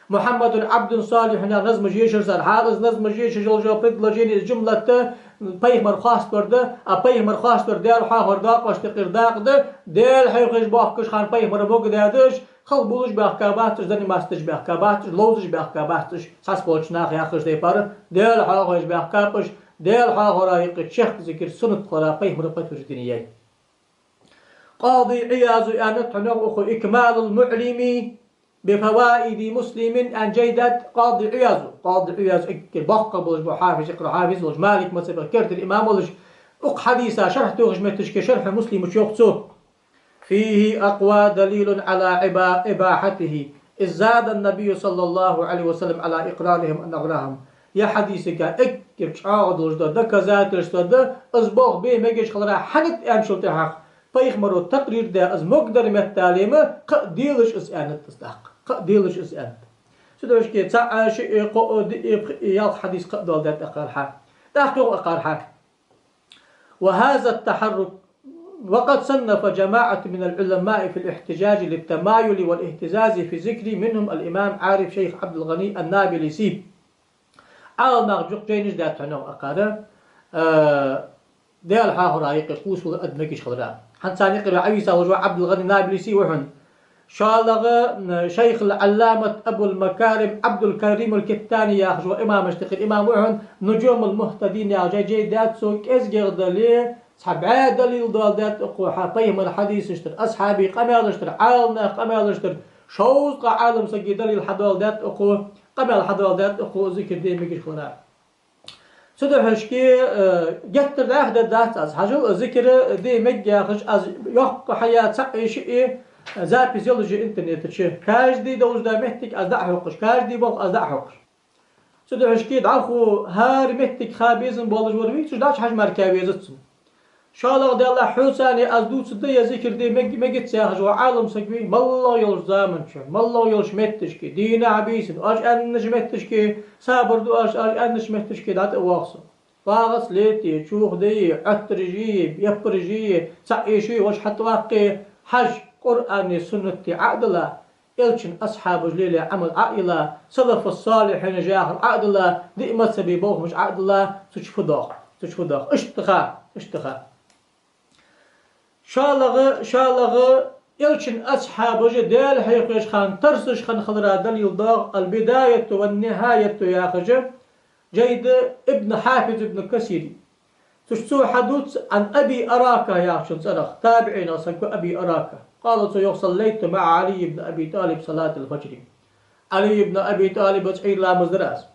Мухьаммадун Ӏабдун Салихьун яха назмаш ешар цар, хӀара из назмаш ешаш йола предложени, из жумлат да, пайхамар хоаставар да, а пайхамар хоаставар Даьла хьоахавар дакъош тӀекхир дакъа да, Даьла хьехаш боахкаш хана пайхамара могадаьдаш, халхабувлаш баьхка бац уж, заниматься деш баьхка бац уж, ловзаш баьхка бац уж, цхьаболча наха яхача тайпара, Даьла хьоахавеш баьхкаб уж, Даьла хьоахавара юкъе чехка зикар суннат хилара пайхамара подтверждени яьй. Къади Ӏиязо аьннад хьона укхо, «إكمال المعلم بفوائد مسلم» аьнна жай даьд Къади Ӏиязо. Къади Ӏияз эггара боккха болаш бола хьафиз, икра хьафиз волаш, Малик мазхӀаба керттера имам волаш, укх хьадиса шархь тоьхаш моттигашка Шархь Муслима чу йоах цо: «فيه أقوى دليل على إبا-، إباحته إذ زاد النبي صلى الله عليه وسلم على إقرارهم أن أغراهم». Ер хьадисага эггара чӀоагӀа долаш да, доказательство да, из болх бе мегаш хилара, хӀана аьнначул тӀехьагӀа пайхамара такърир даь, из могадар меттале ма, кхы а делаш из аьннад из тӀаккха. Кхы а делаш из аьннад. Цудухьа шке цаӀ, шиъ, кхоъ, диъ, пхиъ, ялх хьадис кхы а доаладаьд тӀаккха хьа. ТӀаккха юха а кхар хьа. وهذا التحرك، وقد صنف جماعة من العلماء في الاحتجاج للتمايل والاهتزاز في الذكر، منهم الإمام عارف شيخ عبد الغني النابلسي. Ӏаламнаха жук жайнаш даьд хьона акхара, а, Даьла хьоахавара юкъе кхувсавала ада мегаш хилара. ХӀанз царна юкъера Ӏовийса волаш вола Ӏабдул-ГӀани Набулси ва хьона. ШоллагӀа, м, шайх ал-Ӏалламат Абул-Макарим Ӏабдул-Карим ал-Киттани яхаш вола имамаш тӀехьара имам ва хьона, «Нужумул-Мухтадин» яхаш жай даьд цо, кӀезигагӀа дале, цхьа бӀаь далил доаладаьд укхо хьа, пайхамара хьадисаштара, асхьабий къамаьлаштара, Ӏаламнаха къамаьлаштара, шовзткъа Ӏалам сага далил хьадоаладаьд укхо, къамаьл хьадоаладаьд укхо зикар де мегаш хилара. Цудухьа шке, э, геттара даха дергдац аз, хьажал, зикар де мег яхаш, аз йоккха хьаяь цаӀ е шиъ е, э, запись йолаш я интернета чу. Каждый долаш да моттиг аз дӀа а хьокхаш, каждый болх аз дӀа а хьокхаш. Цудухьа шке дӀахо хӀара моттиг ха безам болаш вар вий, цу дӀачу хьажа мара кхы везац цунна. ШоллагӀа, Даьллахь, хьоца а аз дувцаргда, е зикар де мег-, мегац яхаш вола Ӏалам саг вий, моллагӀа йолча заман чу, моллагӀа йолча моттигашка, дийнахьа-бийсанна, оаш аьннача моттигашка, сабар ду оаш, оаш аьннача моттигашка дӀатӀавоагӀа со. ВагӀац лете, чух дае, Ӏоттараш е, яппараш е, цаӀ е шиъ е, вож хьатӀаваккха, хьажа, Къуръани суннати Ӏа а дилла, Элчан асхьабаша лелаь Ӏамал Ӏа а йилла, салафу-салихьинаша яхар Ӏа а дилла, диъ мазхӀаба болхамаш Ӏа а дилла, цу чу фу доагӀа, цу чу фу доагӀа. Иштта ха, иштта ха. ШоллагӀа, шоллагӀа, Элчан асхьабаша Даьла хьехавеш хана тарсаш хинна хилара далил доагӀа, «Ал-Бидаяту ва ан-Нихаяту» яхаш жай да Ибн Хьафиз Ибн Касира. Цу чу цо хьадувц Ӏан Аби Арака яхачун цӀерах, табиӀинех саг ва Аби Арака. قال, цо йоах: «صليت مع علي بن أبي طالب صلاة الفجر». Ӏали ибн Аби ТӀалибаца Ӏуйра ламаз дир аз.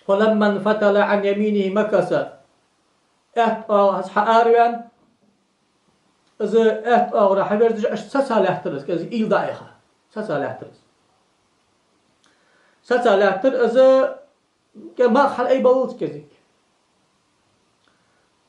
«فلما انفتل عن يمينه مكث». Аьтта оагӀорахьа хьаараваьнна, из аьтта оагӀора хьаверзаш, иштта сеца лаьттар из, кӀезига уйла дӀаяха. Сеца лаьттар из. Сеца лаьттар из, кӀе-, малх хьалаайбаллалца кӀезига.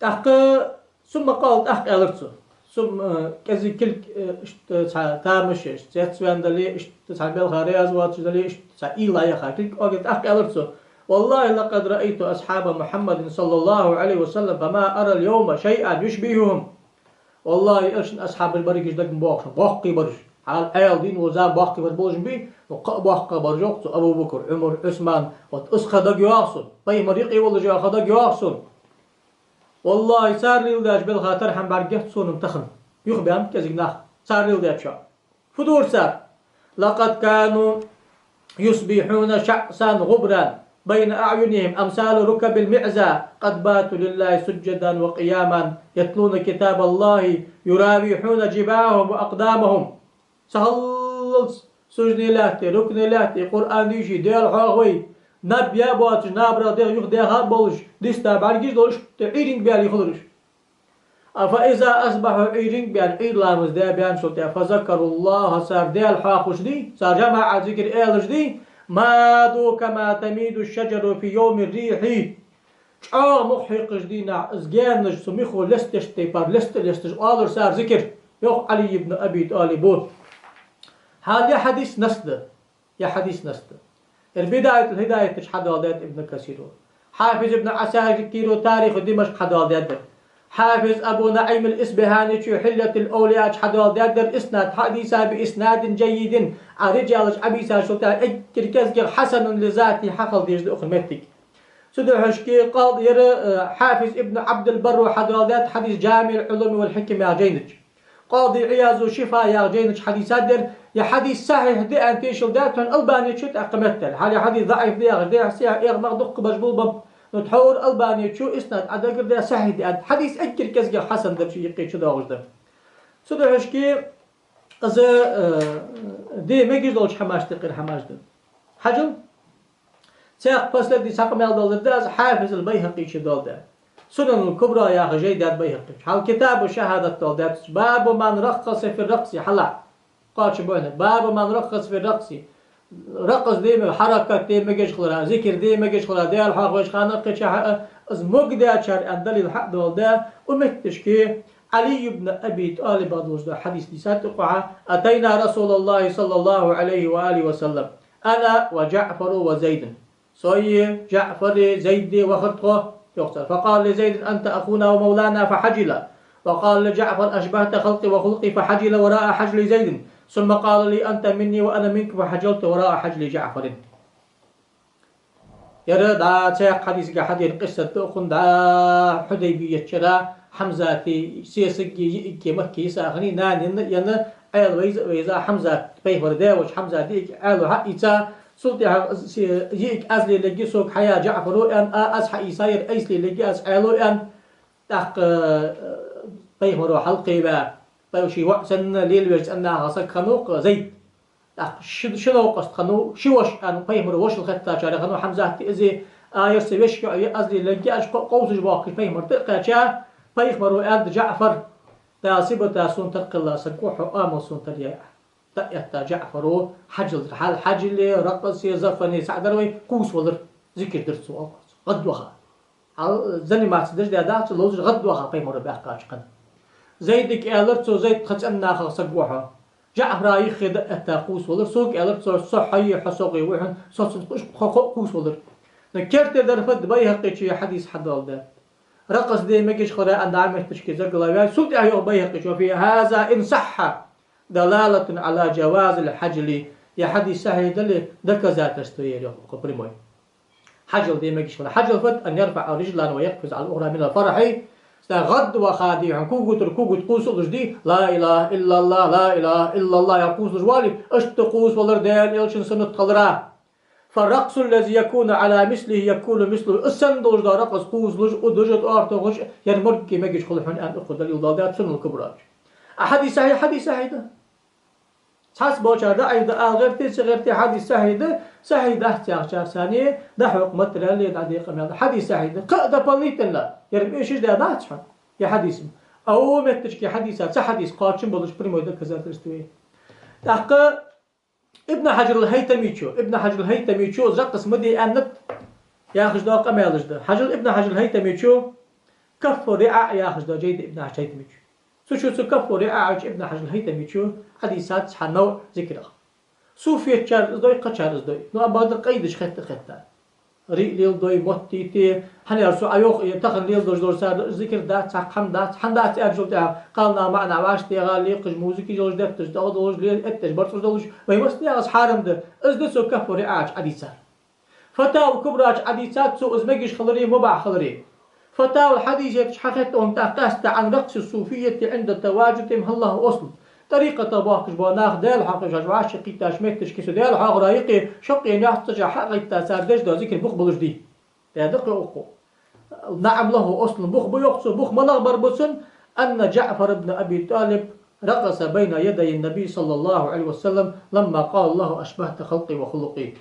ТӀаккха, ثم قال, тӀаккха аьлар цо. ثم, э, кӀезига кулг, э, иштта цхьа тамаш, иштта цецваьнна дале, иштта цхьа белха раьза воацаш дале, иштта цхьа уйла яха, кулг оаге, тӀаккха аьлар цо: «والله لقد رأيت أصحاب محمد صلى الله عليه وسلم فما أرى اليوم شيئا يشبههم». ВаллахӀи, Элчан асхьабаш бараш дагабоагӀаш, боккхий бараш. Хьал Ӏаьла дийна вола зама боккхий бар болаш бий, но кхы а боккхагӀа бараш йоах цо: Абу Бакр, Ӏумар, Ӏусман, вот из ха дагайоагӀа сона, пайхамар юкъе волаш йола ха дагайоагӀа сона. ВаллахӀи, цар леладаьча белха тара хӀама бӀаргагоац сона тахан. Юхабаьннаб кӀезига нах, цар леладаьчоа. Фу дора цар? «لقد كانوا يصبحون شعثا غبرا بين أعينهم أمثال ركب المعزى قد باتوا لله سجدا وقياما يتلون كتاب الله يراوحون جباههم وأقدامهم». Цхьаллалца сужуде лаьтте, рукуӀе лаьтте, Къуръан дийши, Даьла хьоахавой, наб яа боацаш, набарах дегӀ юха даьха а болаш, диста бӀаргаш долаш, те Ӏуйранга баьле хилараш. А, فإذا أصبحوا, Ӏуйранга баьнна, Ӏуйра ламаз даь баьнначул тӀехьагӀа, فذكروا الله, цар Даьла хьоахавеш дий, цар жамаӀат зикар аьлаш дий, مادوا كما تميد الشجر في يوم الريح. чӀоагӀа мух хьекхача дийнахьа из гаьнаш цу михо лесташ тайпара леста-лесташ оалар цар зикар, йоах Ӏали ибн Аби ТӀалиба. Хьал ер хьадис нас да. Ер хьадис нас да. Ер Бидаятул-ХӀидаят чу хьадоаладаьд Ибн Касиро. Хьафиз Ибн Ӏасакира Тариху Димашкъ хьадоаладаьд ер. Хьафиз Абу НуӀайм ал-Исбахьаничо Хьилятул-Авлияъ чу хьадоаладаьд ер, иснад хьадийца би иснадин джаййидин, а риджалаш Ӏобийцачул тӀехьагӀа эггара кӀезигагӀа хьасанун ли затихӀи хьахила дезаш да укхун моттиг. Цудухьа-кх къади ер, э, Хьафиз Ибн Ӏабдул-Барро хьадоаладаьд хьадис Джамиъул-Ӏулуми вал-ХӀикам яхача жайна чу. Къади Ӏияз ва Шифа яхача жайна чу хьадийцад ер, ер хьадис сахьихь да аьнна тешал даьд хьона Албаничо тӀаккха меттел. Хьал ер хьадис даӀиф да яхаш, дехьа-сехьа эгӀа мах дукха баш болабеннаб, но тхьовра Албаничо иснад Ӏодагар даь сахьихь да аьннад. Хьадис эггара кӀезигагӀа хьасан да, ший юкъе чудоагӀаш да. Цудухьа-кх из, э, де мегаш долча хӀамашта юкъера хӀамаш да. Хьажал, цхьаькха последний цхьа къамаьл доаладергда аз, Хьафизул БайхӀакъичо доаладаь. Сунанул Кубра яха жай даьд БайхӀакъичо. Хьал Китабу шахӀадат доаладаьд. Бабу ман раккъаса фи ракъси, хьалха кхоачам ба хьона. Бабу ман раккъаса фи ракъси. Ракъс де мегаш, хьаракат де мегаш хилара, зикар де мегаш хилара, Даьла хьоахавеш хана кхычахьа, из могадаьчар аьнна далил хьадоаладаь, укх метташка Ӏали ибн Аби ТӀалибах долаш дола хьадис дийцад укхо: أتينا رسول الله صلى الله عليه وآله وسلم أنا وجعفر وزيد. Со а, ЖаӀфар а, Зайд а вахар тхо, йоах цар. فقال لزيد: أنت أخونا ومولانا، فحجل. وقال لجعفر: أشبهت خلقي وخلقي، فحجل وراء حجل زيد. ثم قال لي: أنت مني وأنا منك، فحجلت وراء حجل جعفر. Ер дӀа цхьаькха хьадисага хьадена къиссат да укхун, дӀа Хьудайбиятчара Хьамзата сесаги йиӀиги Макка йисахьа, нана енна а енна, Ӏаьла вайза а вайза, Хьамзат, пайхамара даь волча Хьамзата йиӀиг Ӏаьло хьаийца, цул тӀехьагӀа из се-, йиӀиг аз лелаергья сога хьая, ЖаӀфаро, аьнна, а-, аз хьаийца, ер айса лелаергья аз Ӏаьло, аьнна. ТӀаккха, э, пайхамаро хьалкхеваь, пай-, ший воӀ санна лелавеш цӀеннахагӀа саг хиннав-кх Зайд. ТӀаккха ши, ши новкъост хиннав, ши воша, аьнна, пайхамара вошал хеттачарех хиннав Хьамзат а из а, ер са веший воӀ я, аз лелаергья аьнна, кхо-, къовсаш боахкаш пайхамара тӀа а кхаьча, пайхамаро аьннад: ЖаӀфар, Дала сибата сона тара кхелла саг ва хьо, амал сона тара яьй Ӏа. ДӀа а этта, ЖаӀфаро хьажал дир. Хьал хьажал а, ракъс а, зафан а цхьаъ дар вай, кхувсавалар, зикар дир цо, оалаш. ГӀадваха. Хьал заниматься деш даьдац, ловзаш гӀадваха пайхамаро баьккхача хана. Зайдага аьлар цо: Зайд, тха цӀеннахагӀа саг ва хьо. ЖаӀфара юхе дӀа а этта кхувсавалар, сога аьлар цо: со хьои, хьо согӀи ва хьона, со цун, уж кхо-, кхо-, кхувсавалар. Но керттера дар фуд, БайхӀакъичо ер хьадис хьадоаладаьд. Ракъс де мегаш хилара аьнна дӀа метташка заглавие, цул тӀехьа йоах БайхӀакъичо: وفي هذا إن صح دلالة على جواز الحجل. Ер хьадис сахьихь дале, доказательство я ер, йоах, укхо прямой. Хьажал де мегаш хилара. Хьажал фуд: أن يرفع رجلا ويقفز على الأخرى من الفرح. Цхьа гӀадваха дий хьона, когатура когат кхувсалуш дий, لا إله إلا الله، لا إله إلا الله яха кхувсалуш вале, иштта кхувсавалар Даьла Элчан суннат хилара. فالرقص الذي يكون على مثله يكون مثله. Из санна долаш дола ракъс, кхувсалуш, удаш, тӀоарта тохаш, ер моргге мегаш хул хьона, аьнна, укхо далил доаладаьд Сунанул Кубра чу. А хьадис сахьихь, хьадис сахьихь да. Цхьацца болчар даӀиф да ала гӀерте, ца гӀерте, хьадис сахьихь да, сахьихь дац яхачар санна, дӀахьокха материал а, дӀаде къамаьл а. Хьадис сахьихь да. Кхы а дополнительно, ер бешаш даь дац хьона, ер хьадис. А укх метташка хьадиса, цхьа хьадис кхоачам болаш прямой доказательство я. ТӀаккха Ибн Хьаджар ал-ХӀайтамичо, Ибн Хьаджар ал-ХӀайтамичо из ракъс ма де аьннад яхаш дола къамаьлаш да. Хьаджар, Ибн Хьаджар ал-ХӀайтамичо Каффу риӀаъ яхаш дола жай да Ибн Хьаджар ал-ХӀайтамичо. Цу чу цу Каффу риӀаъ чу Ибн Хьаджар ал-ХӀайтамичо хьадийцад цхьа навӀ зикрах. Суфиятчар из дой, кхычар из дой. Ну, амма бакъда къайдаш хетта а хетта. РиӀ леладой, мотт йитай, хӀана аьлча цо Ӏайоах, э, тахан леладеш дола цар зикар дац, цхьаккха хӀама дац, хӀана дац аьлча, цул тӀехьагӀа кхалнах маӀан вӀашагӀтеха, лекхаш музыка йолаш, детташ дагӀа долаш, ле-, этташ барзкъаш долаш, вай массанена из хьарам да. Из да цо Каффу риӀаъ чу Ӏадийцар. Фатава Кубра чу Ӏадийцад цо из мегаш хилари, мубахь хилари. Фатава хьадийцача хьахетта хьона тӀаккха къаьстта: عن رقص الصوفية عند تواجدهم هل له أصل. ТӀарикъата бохкаш бола нах, Даьла хьоахавеш вӀашагӀкхийттача метташка цу Даьла хьоахавара юкъе шаккхе нохчашца хьа а гӀайтта, цар деш дола зикар бух болаш дий? Даьдакъ йоах укхо. نعم له أصل, бух ба йоах цо, бух малагӀбар ба цун: أن جعفر بن أبي طالب رقص بين يدي النبي صلى الله عليه وسلم لما قال له: أشبهت خلقي وخلقي.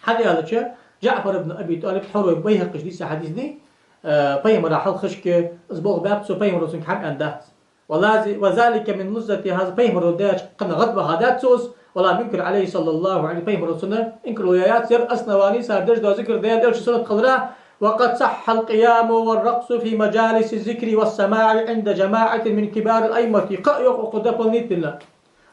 ХӀана аьлча, ЖаӀфар ибн Аби ТӀалиб, тхьовра вай Байхьакъичо дийца хьадис дий, э, пайхамара хьалхашка из болх баьб цо, пайхамаро цунга хӀама аьннадац. ولا ز-، وذلك من لذة هذا, пайхамаро даьча кхаьча гӀадвахадаьд цо из, ولم ينكر عليه صلى الله عليه, пайхамаро цунна инкарло яьяц, ер основани цар деш дола зикар Даьла Элчан суннат хилара, وقد صح القيام والرقص في مجالس الذكر والسماع عند جماعة من كبار الأئمة. Кхы а йоах укхо дополнительно.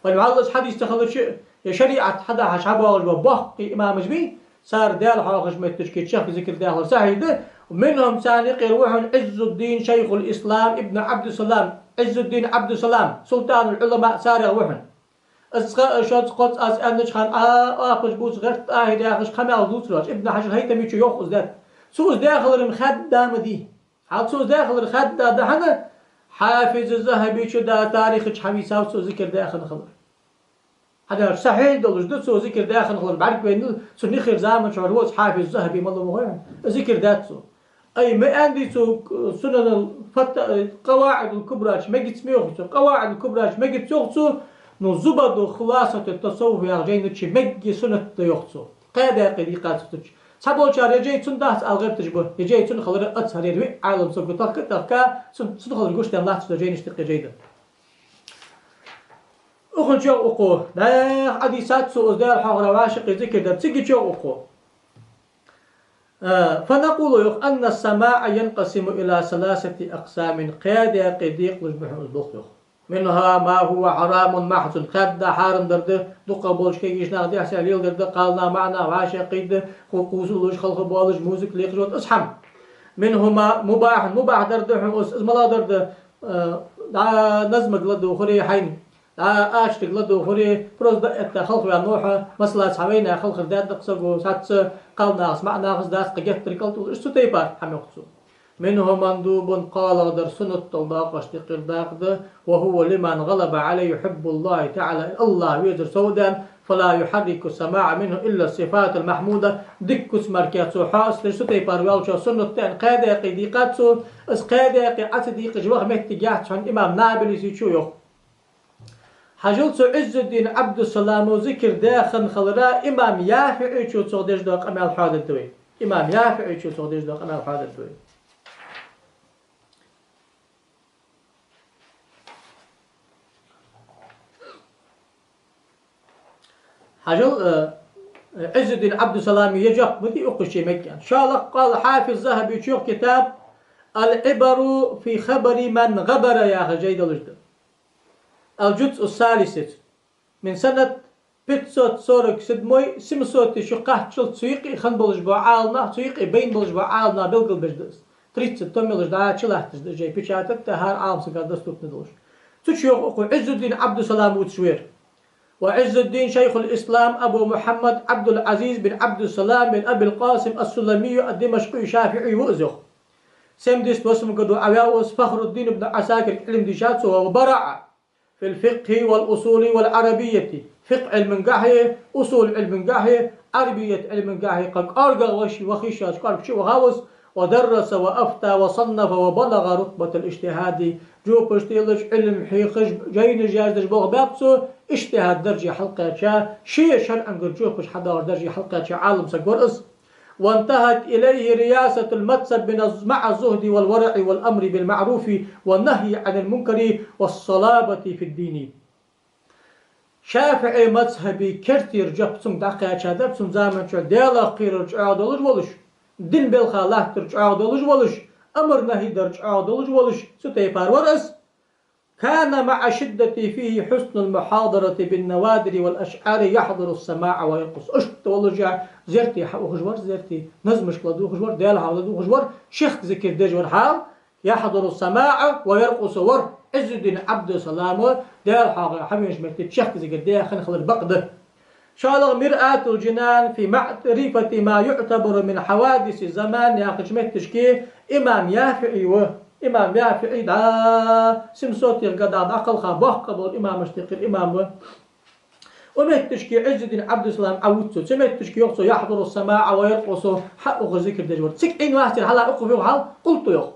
Вай валлалца хьадис ца хилча, е шариӀат хьадахьаш хьабоагӀаш бола боккхий имамаш бий, цар Даьла хьоахавеш моттигашка чехка зикар даь хилар сахьихь да. ومنهم, царна юкъера ва хьона عز الدين شيخ الإسلام ابن عبد السلام. Ӏиззуддин Ӏабдуссалам, султӀанул-Ӏулама, царех ва хьона. Аз цкъа а, шозза, кхозза аз аьннача хана, а, оапаш бувца гӀерта ахӀи яхаш, кхы мел дувцар вац. Ибн Хьажар хӀайтамичо йоах из даьтта. Цо из даь хилар-м хаьдда ма дий. Хьал цо из даь хилар хаьдда да хьона, Хьафиз ЗахӀабичо да тарихача хьавийцав цо зикар даь хинна хилар. ХӀана аьлча сахьихь долаш да цо зикар даь хинна хилар бӀаргавайнал, цу нихера заман чухь вац Хьафиз ЗахӀаби, мала ма хой хьона. Зикар даьд цо. Ай, ма аьннадий цо, Сунанул Фатта-, КъаваӀидул Кубра чу мегац ма йоах цо, КъаваӀидул Кубра чу мегац йоах цо, ну, Зубадул Хуласатут Тасаввуф яхача жайна чу мегаш суннат да йоах цо. Кхаь даькъе дийкъад цо цу чу. Цхьаболчар ер жай цунна дац ала гӀерташ ба, ер жай цунна хилар Азхьарера виъ Ӏалам саго тахка а тахка, цун, цунна хилар гуш даьнна латташ да жайнаш тӀа кхы жай да. Укхун чу йоах укхо, дӀаьха Ӏодийцад цо из Даьла хьоахавара вӀашагӀкхий зикар дар, цига чу йоах укхо. Э, فنقول, йоах, أن السماع ينقسم إلى ثلاثة أقسام, кхаь даькъе декъалуш ба хьона из болх, йоах. منها ما هو حرام محض, хаьдда хьарам дар да, дукхагӀболча кагийча наха дехьа-сехьа леладар да, кхалнаха, маӀа наха вӀашагӀкхийта, кху-, кхувсалуш, халхабоалаш, музыка лекхаш, вот из хӀама. منه ما مباح, мубахь дар да хьона из, из малагӀдар да, э, дӀа назмага ладувгӀари хьайна, дӀа ачтага ладувгӀари, просто дӀаэтта халхаваьнна ва хьо, масала, цхьа вайнаьха халхар даьд-кх саго, цхьацца кхалнахаца, маӀа нахаца дац-кх геттара кӀалтӀалуш, из цу тайпара хӀама, йоах цо. منه مندوب, кхоалагӀдар суннат дола доакъошта юкъера дакъа да, وهو لمن غلب عليه حب الله تعالى, АллахӀ везар совдаьнна, فلا يحرك السماع منه إلا الصفات المحمودة, дика куц мара цо хьоастадеш, цу тайпара ваьлча суннат да аьнна, кхаь даькъе дийкъад цо, из кхаь даькъе Ӏо ца дийкъача ваха моттиг яц хьона имам Набулсичо йоах. Хьажал, цу Ӏиззуддин Ӏабдуссаламо зикар даь хинна хилара имам ЯфиӀичо цох деш дола къамаьл хьоадергда вай. Имам ЯфиӀичо цох деш дола къамаьл хьоадергда вай. Хьажал, э, Ӏиззуддин Ӏабдуссалама ер жоп ма дий укхаза чу мегаш. ШоллагӀа, قال Хьафиз ЗахӀабичо йоах китаб العبر في خبر من غبر яха жай долаш да. الجزء الثالث. من سنة пятьсот сорок седьмой, семьсот шу кхаччалца цу юкъе хинна болаш бола Ӏаламнах, цу юкъе байна болаш бола Ӏаламнах белгалбеш да из. Тридцать том йолаш дӀа чулатташ да жай, печатать да, хӀара Ӏаламсага доступно долаш. Цу чу йоах укхо, Ӏиззуддин Ӏабдуссалам вувцаш вар. وعز الدين شيخ الإسلام أبو محمد عبد العزيز بن عبد السلام بن أبي القاسم السلمي الدمشقي, шафиӀий ва из, йоах. Семьдесят восьмом году Ӏаваьв из, Фахруддин ибн Ӏасакирга Ӏилма дийшад цо, وبرع في الفقه والأصول والعربية, фикъхӀ Ӏилмангахьеи, усул Ӏилмангахьеи, Ӏарбият Ӏилмангахьеи кхы кӀоаргагӀа вахаш, вахийша кӀоарга чу а вахав из, ودرس وأفتى وصنف وبلغ رتبة الاجتهاد, жопаш телаш, Ӏилма хьехаш, жайнаш яздеш болх баьб цо, иджтихӀад дарже хьалкхаьча, ший шарӀагара жопаш хьадоагӀача дарже хьалкхаьча Ӏаламсаг вар из. وانتهت إليه رياسة المذهب من الز-، مع الزهد والورع والأمر بالمعروف والنهي عن المنكر والصلابة في الدين. ШафиӀий мазхӀаба кертера жоп цунга дӀакхаьчадар, цун заман чухь Даьлах кхерар чӀоагӀа долаш волаш, дина балха латтар чӀоагӀа долаш волаш, амар-нахӀи дар чӀоагӀа долаш волаш, цу тайпара вар из. كان مع الشدة فيه حسن المحاضرة بالنوادر والأشعار يحضر السماع ويرقص. Иштта волаш а зерте хьаухаш вар, зерте назмашка ладувгӀаш вар, Даьла хьоахавар ладувгӀаш вар, чехка зикар деш вар хьал, يحضر السماع ويرقص вар. Ӏиззуддин Ӏабдуссалама Даьла хьоахаве хьавенача метте чехка зикар даь хинна хилар бакъ да. ШоллагӀа, مرآة الجنان في معرفة ما يعتبر من حوادث الزمان яхача метташка имам ЯфиӀий ва. Имам ЯфиӀий дӀа семьсотых годах дӀакхелха боккха бола имамашта юкъера имам ва. Укх метташка Ӏиззуддин Ӏабдуссалам Ӏовувц цо. Цу метташка йоах цо: يحضر السماع ويرقص, хьаухаш зикар деш вар. Цига Ӏийна вац ер хьалха, укхо йоах хьал, къултӀо йоах.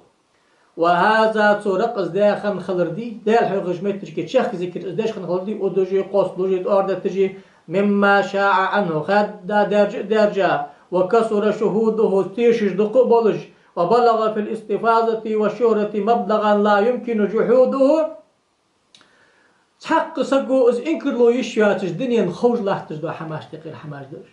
وهذا, цо ракъс даь хинна хилар дий, Даьла хьоахаве метташка чехка зикар из деш хинна хилар дий, удаш а, кхоссалуш а, тӀоара детташ а, مما شاع عنه, хаьдда даьржа а даьржа, وكثر شهوده, тешаш дукха а болаш, وبلغ في الاستفاضة والشهرة مبلغا لا يمكن جحوده. Цхьаккха саго из инкарло йиш йоацаш, дунен ховш латташ дола хӀамашта юкъера хӀамаш да уж.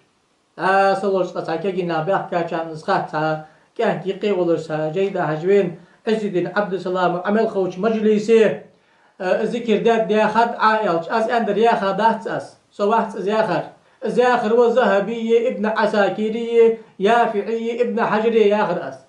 А, са волча цкъа цхьа кагий нах баьхкачарна из хац, цхьа Тӏехьа юкъе волаш са жайна хьажа вена, Ӏиззуддин Ӏабдуссалама Ӏамал ховча мажлисе, э, зикар даьд, даьхад Ӏа аьлча, аз аьннадар яха дац аз. Со вац из яхар. Из яхар ва Захьабийи, Ибн Ӏасакири, ЯфиӀийи, Ибн Хьажари яхар аз.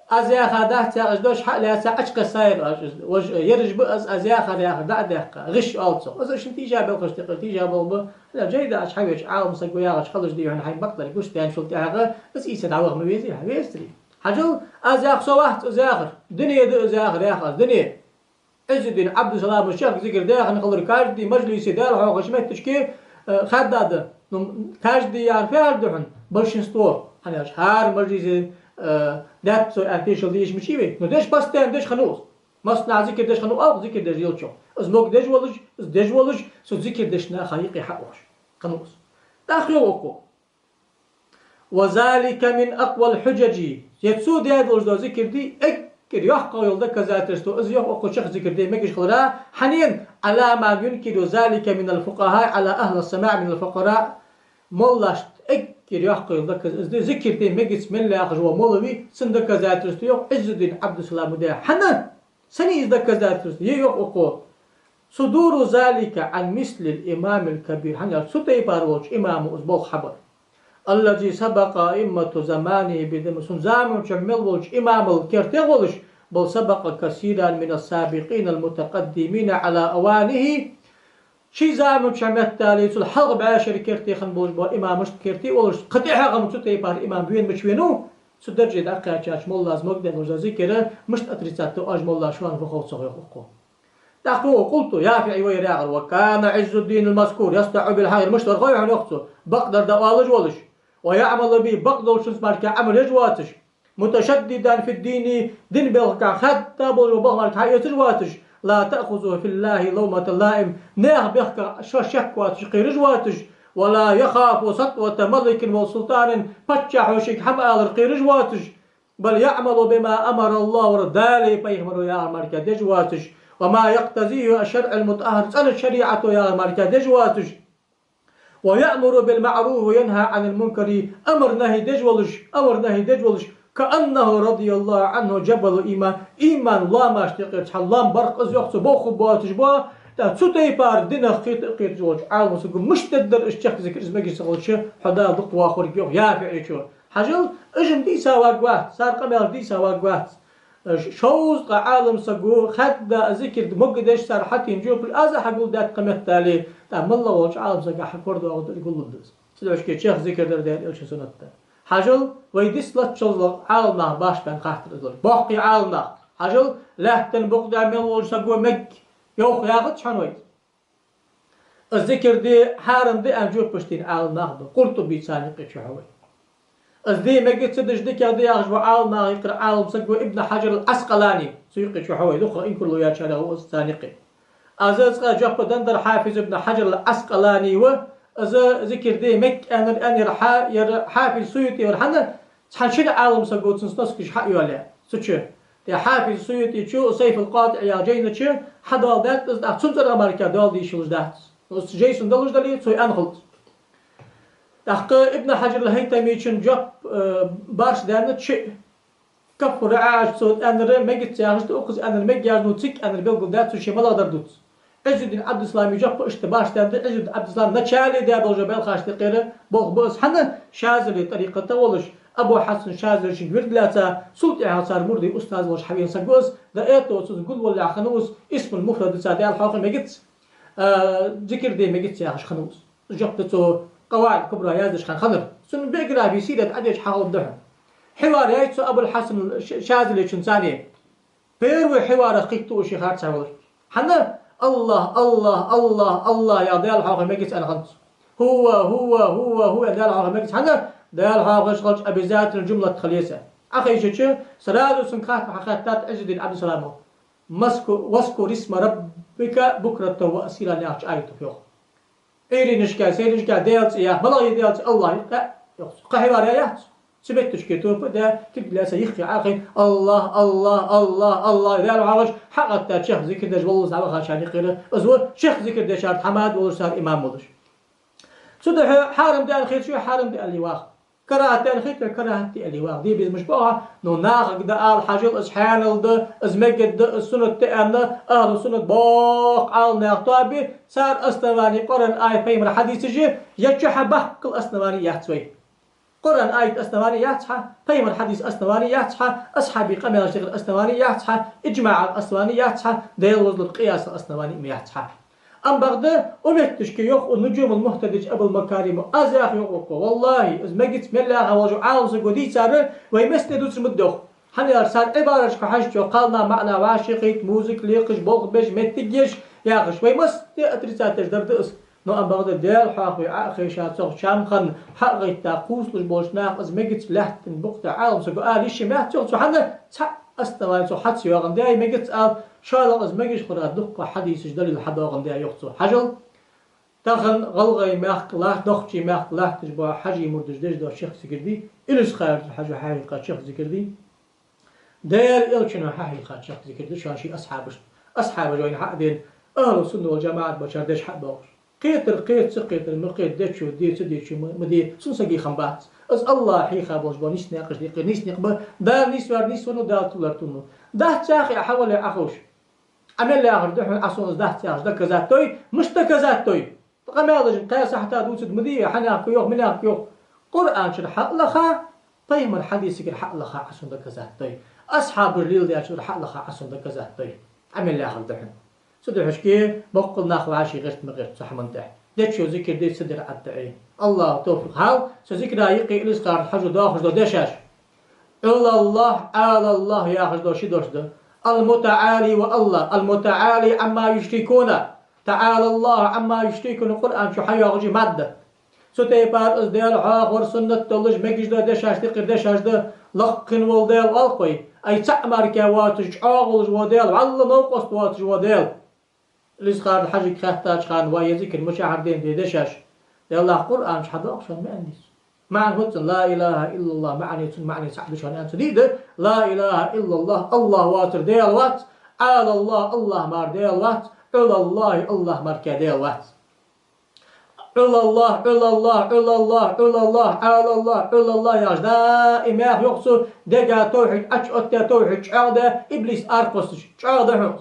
Аз яха дац яхаш дош хьа а лаьца Ӏочукхессаяр аз. Вож, ераш ба аз, аз яхар яхар дӀа а даьккха, гӀиш оал цох. Из шин тийжа белхаш текъар тийжа болх ба. Хьа жайна Ӏочу хьавеча Ӏалам саг ва яхаш халаш дий хьона хьайна бакъдар гуш даьнначул тӀехьагӀа, из ийса дӀаваха ма везий, хьа везарий. Хьажал, аз ях со вац из яхар. Дуне да из яхар, ях аз, дуне. Ӏиззуддин Ӏабдуссаламас чехка зикар даь хинна хилар каждый мажлисе, Даьла хьоахавеш моттигашка, э, хадда да. Ну, каждый яхар фу яхар да хьона, большинство. ХӀана аьлча хӀара мажлисе, э, даьд цо аьнна тешал де йиш мичай вай. Ну, деш постоянно деш хиннав из. Массанахьа зикар деш хиннав, оаха зикар деш елчох. Из мог деш волаш, из деш волаш, цу зикар деча наха юкъе хьаухаш хиннав из. ТӀаккха йоах укхо: «وذلك من أقوى الحجج». Е цо даь долаш дола зикар да эггара йоккхагӀа йола доказательство из, йоах укхо, чехка зикар де мегаш хилара, хьанна, «على من ينكر ذلك من الفقهاء على أهل السماع من الفقراء». Моллашта эггара йоккхагӀа йола доказ-, из да, зикар де мегац мел яхаш вола молла вий, цун доказательство, йоах, Ӏиззуддин Ӏабдуссалама даь. Хьанна? Сенна я из доказательство? Е, йоах укхо: «صدور ذلك عن مثل الإمام الكبير». ХӀана аьлча цу тайпара волча имамо из болх хьабар. «الذي سبق أئمة زمانه بدمه». Цун заман чу мел волча имамал керте волаш, «بل سبق كثيرا من السابقين المتقدمين على أوانه». Ший заман чу меттел цул хьалха бӀаьшера керте хинна болаш бола имамашта керте волаш, кхы тӀехьагӀа-м цу тайпара имам вена мича венав, цу дарже дӀакхаьчача моллас мог даь долаш дола зикар мишта отрицать ду оаш, моллаш, шоана фу хов цох, йоах укхо. ТӀаккха йоах: «قلت», ЯфиӀий вайра яхар: «وكان عز الدين المذكور يصدع بالحق». Мишта вар хой хьона, йоах цо, бакъдар дӀаоалаш волаш, «ويعمل به», бакъдолчунца мара Ӏамал еш воацаш, «متشددا في الدين», дина белхагахьа хадда болаш бола балха мара хьаэцаш воацаш, «لا تأخذه في الله لومة لائم», наьха бехках шо шек воацаш кхераш воацаш, «ولا يخاف سطوة ملك ولا سلطان», паччахьо шийга хӀама алар кхераш воацаш, «بل يعمل بما أمر الله ورسوله», Далеи пайхамареи яхар мара деш воацаш, «وما يقتضيه الشرع المطهر», цӀенача шариӀато яхар мара деш воацаш, «ويأمر بالمعروف وينهى عن المنكر», амар-нахьи деш волаш, амар-нахьи деш волаш, «كأنه رضي الله عنه جبل الإيمان», имана лоамашта юкъера цхьа лоам бар-кх из, йоах цо, боху боацаш бола, тӀаккха цу тайпара динах кхета а кхеташ волча Ӏалам саго мишта дергдар из чехка зикар, из мегаш ца хилча, хьо Дала дукха вахаргва, йоах ЯфиӀийчо. Хьажал, уж-м дийца варгвац, цар къамаьлаш дийца варгвац. Ш-, шовзткъа Ӏалам саго хадда зикар ма деш цар хьатӀаденна жоп луш, аз а хьагулдаьд кхы меттел, тӀаккха моллагӀа волча Ӏалам сага хьакорадоагӀаргда из, гуллургда из. Цудухьа чехка зикар дар даьд Элчан суннат да. Хьажал, вай дисла чолзла Ӏалам наха башха баьнна хаттар из луш. Боккхий Ӏалам нах. Хьажал, лаьттан букъа тӀа мел волча саго мег йоах яхац хьона вай. Из зикар де хьарам да аьнна жопаш дийна Ӏалам нах ба. Къуртуби царна юкъе чу хьо вай. Из де мегац, деш дикагӀа да яхаш вола Ӏалам наха юкъера Ӏалам саг ва Ибн Хьаджар ал-Ӏаскъалани, цу юкъе чу хьо вай, дукха инкарло яьчарех ва из царна юкъе. Аз цкъа жоп деннадар Хьафиз Ибн Хьаджар ал-Ӏаскъалани ва, из зикар де мег аьннар, аьннар Хьа-, яр Хьафиз Суюти вар, хӀана, цхьан шин Ӏалам саго цун сноскаш хьайоалаяь цу чу. Те Хьафиз Суютичо Сайф ал-КъатӀи яхача жайна чу хьадоаладаьд из, тӀаккха цун цӀерагӀа мара доаладе йиш йолаш дац. Из жай цун долаш дале, цо аьнна хул из. ТӀаккха Ибн Хьаджар ал-ХӀайтамичун жоп, э, башха даьннад шиъ. Каф РаӀаш цо аьннар мегац яхаш да, укхаза аьннар мег яхаш да, цига аьннар белгалдаьд цо, ше малагӀдар дувц. Ӏиззуддин Ӏабдуссалама жоп иштта башха даьннад, Ӏиззуддин Ӏабдуссалам начале даь болча белхашта юкъера болх ба из, хӀана, Шазали тӀарикъата волаш, Абу Хьасан Шазалечун вирд лаьца, цул тӀехьагӀа цар мурдий устаз волаш хьавена саг ва из, да это цунца гулвалалехь хиннав из, Исмул Муфрада цу Даьла хьоахаве мегац, а, зикар де мегац яхаш хиннав из. Жоп да цо КъаваӀид Кубра яздеча хана хиннар. Цун биографи, сират Ӏадеча хьахулда хьона. Хьивар яьй цо Абул Хьасан Ш-, Шазалечунца цхьана. Первый хьиварах кхийтта уж ши харцахьа волаш. ХӀана? АллахӀ, АллахӀ, АллахӀ, АллахӀ яха Даьла хьоахаве мегац аьнна хиннад цо. ХӀува, хӀува, хӀува, хӀува яха Даьла хьоахаве мегац. ХӀана? Даьла хьоахавеш хилча обязательно жумлат хила еза. Ӏохайшача, сразу цунга хаттар хьахаьттад Ӏиззуддин Ӏабдуссалама. «Вазку-, вазкур исма раббика букрата ва асила» яхача аятах, йоах. Ӏуйранашка, сайранашка Даьла цӀи ях, малагӀа я Даьла цӀи? АллахӀ я, йоах цо. Кхы хьивар яьяц цо. Цу метташка топа а даь, кулг лаьца йиххе Ӏохайна, АллахӀ, АллахӀ, АллахӀ, АллахӀ, Даьла хьоахавеш, хьакъатта чехка зикар деш воллалца дӀавахачарна юкъера из ва, чехка зикар дечарна хӀама да волаш цар имам волаш. Цудухьа хьарам да аьнна хеташ вий, хьарам да аьле ваха. Карахьат да аьнна хетар, карахьат да аьле ваха де безам ба, но нахага да ала хьажал, из хьанал да, из мегаргда, из суннат да аьнна, ахӀлу суннат боккха Ӏаламнах тоаба, цар основани Къуръан аят, пайхамара хьадисаш я, е чу хьа баккхал основани яц вай. Къуръан аят основани яц хьа, пайхамара хьадис основани яц хьа, асхьабий къамаьлаш тӀехьара основани яц хьа, иджмаӀа основани яц хьа, Даьла возалур къияса основани ма яц хьа. Ам бакъда, у метташка йоах у Нуджумул-Мухтадича Абул-Макарима, аз ях йоах укхо, валлахӀи, из мегац, мел яха волча Ӏаламсаго дийцар, вай массане дувцар ма дий йоах. ХӀана аьлча цар Ӏибараташка хьажача, кхалнах маӀан вӀашагӀкхийтта, музыка лекхаш, болх беш, моттиг еш, яхаш, вай массане отрицать деш дар да из. Но ам бакъда Даьла хьоахаве Ӏо а хайша, цох чам хинна хьагӀайтта кхувсалуш болча наха из мегац, лаьттан букъ тӀа Ӏаламсаго ала йиш ма яц йоах цо, хӀана, цхьа основани цох хьа ца йоагӀандаь, мегац ала, шоллагӀа из мегаш хилара дуккха хьадисаш далил хьадоагӀандаь йоах цо. Хьажал, тахан гӀалгӀай мехка латт-, нохчий мехка латташ бола хьажий мурдаш деш дола чехка зикар дий, Илисха-Юртара Хьажо хьахьийха чехка зикар дий, Даьла Элчано хьахьийха чехка зикар да шоана ший асхьабашта. Асхьабаша вайна хьа а денна, ахӀлу сунна вал жамаӀат болчар деш хьа а доагӀаш. Кхетар кхета, ца кхетар ма кхета, дечо де, ца дечо ма, ма де, цун сагий хам бац. Из АллахӀа хьийха болаш бола нийса наькъаш да, нийса никъ ба, Дала нийсвар нийсвеннав, Дала тилар тилнав. Дац яхе а, хьавале а Ӏоховш. Ӏа мел яхар да хьона, Ӏа сона из дац яхаш доказать дой, мишта доказать дой? Къамаьлаш кхаь сахьата дувцаргда ма дий, хьанехк йоах, минехк йоах. Къуръан чура хьа а лаха, пайхамара хьадисагара хьа а лаха Ӏа сона доказать дой. Асхьабаша леладаьчура хьа а лаха Ӏа сона доказать дой. Ӏа мел яхар да хьона. Цудухьа шке боккъал нах вӀаший гӀерта ма гӀерта цу хӀаман тӀа. Дечо зикар де, ца дер Ӏа да Ӏе. АллахӀа товфикъ хьалда, цу зикара юкъе Илисха-Юртара Хьажо доахаш дола дешаш. ӀулаллахӀ, ӀалаллахӀ яхаш дола ши дош да. Ал-МутаӀали ва АллахӀ. Ал-МутаӀали Ӏамма юшрикуна. ТаӀалаллахӀу Ӏамма юшрикуна Къуръан чу хьайоагӀаш я мадда. Цу тайпара из Даьла хьоахавар суннат долаш мегаш дола дешаш, тикхира дешаш да, лакхвенна вола Даьла оалаш вай. Ай цаӀ мара воацаш, чӀоагӀа волаш вола Даьла, вӀалла новкъост воацаш вола Даьла. Илисха-Юртара Хьажийга хаьттача хана, вай, е зикар мичахьара де деза дешаш? Даьллахь, Къуръан чу хьадоагӀа шоана маӀан дийца. МаӀан хӀанз цун ла илахӀа иллаллахӀ маӀан я, цун маӀан цаӀ да шоана аьнна ца дий да, ла илахӀа иллаллахӀ, АллахӀ воацар Даьла вац, ӀалаллахӀ, АллахӀ мара Даьла вац, ӀулаллахӀи, АллахӀ мара кхы Даьла вац. ӀулаллахӀ, ӀулаллахӀ, ӀулаллахӀ, ӀулаллахӀ, ӀалаллахӀ, ӀулаллахӀ яхаш даим ях йоах цо, дега тавхьид, Ӏочуоттадаь тавхьид чӀоагӀдаь, иблис аракхоссаш, чӀоагӀда хьона.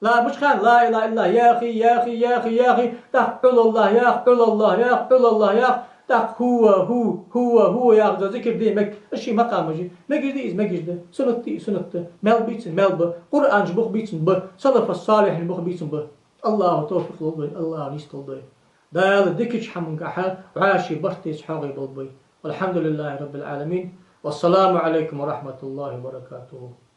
Ла, мича хана ла илахӀа иллаллахӀ яхе, яхе, яхе, яхе, тӀаккха ӀулаллахӀ яха, ӀулаллахӀ яха, ӀулаллахӀ яха, тӀаккха ХӀува, ХӀу, ХӀува, ХӀува яхаш дола зикар де мег, из ший макъамаш я. Мегаш дий из? Мегаш да. Суннат дий из? Суннат да. Маьл бий цун? Маьл ба. Къуръан чу бух бий цун? Ба. Салафу-с-салихьий бух бий цун? Ба. АллахӀа товфикъ лолда вайна, АллахӀа нийса долда вай. Дала дикача хӀамангахьа вӀаший барт тӀа цхьоагӀо болба вай. والحمد لله رب العالمين. والسلام عليكم ورحمة الله وبركاته.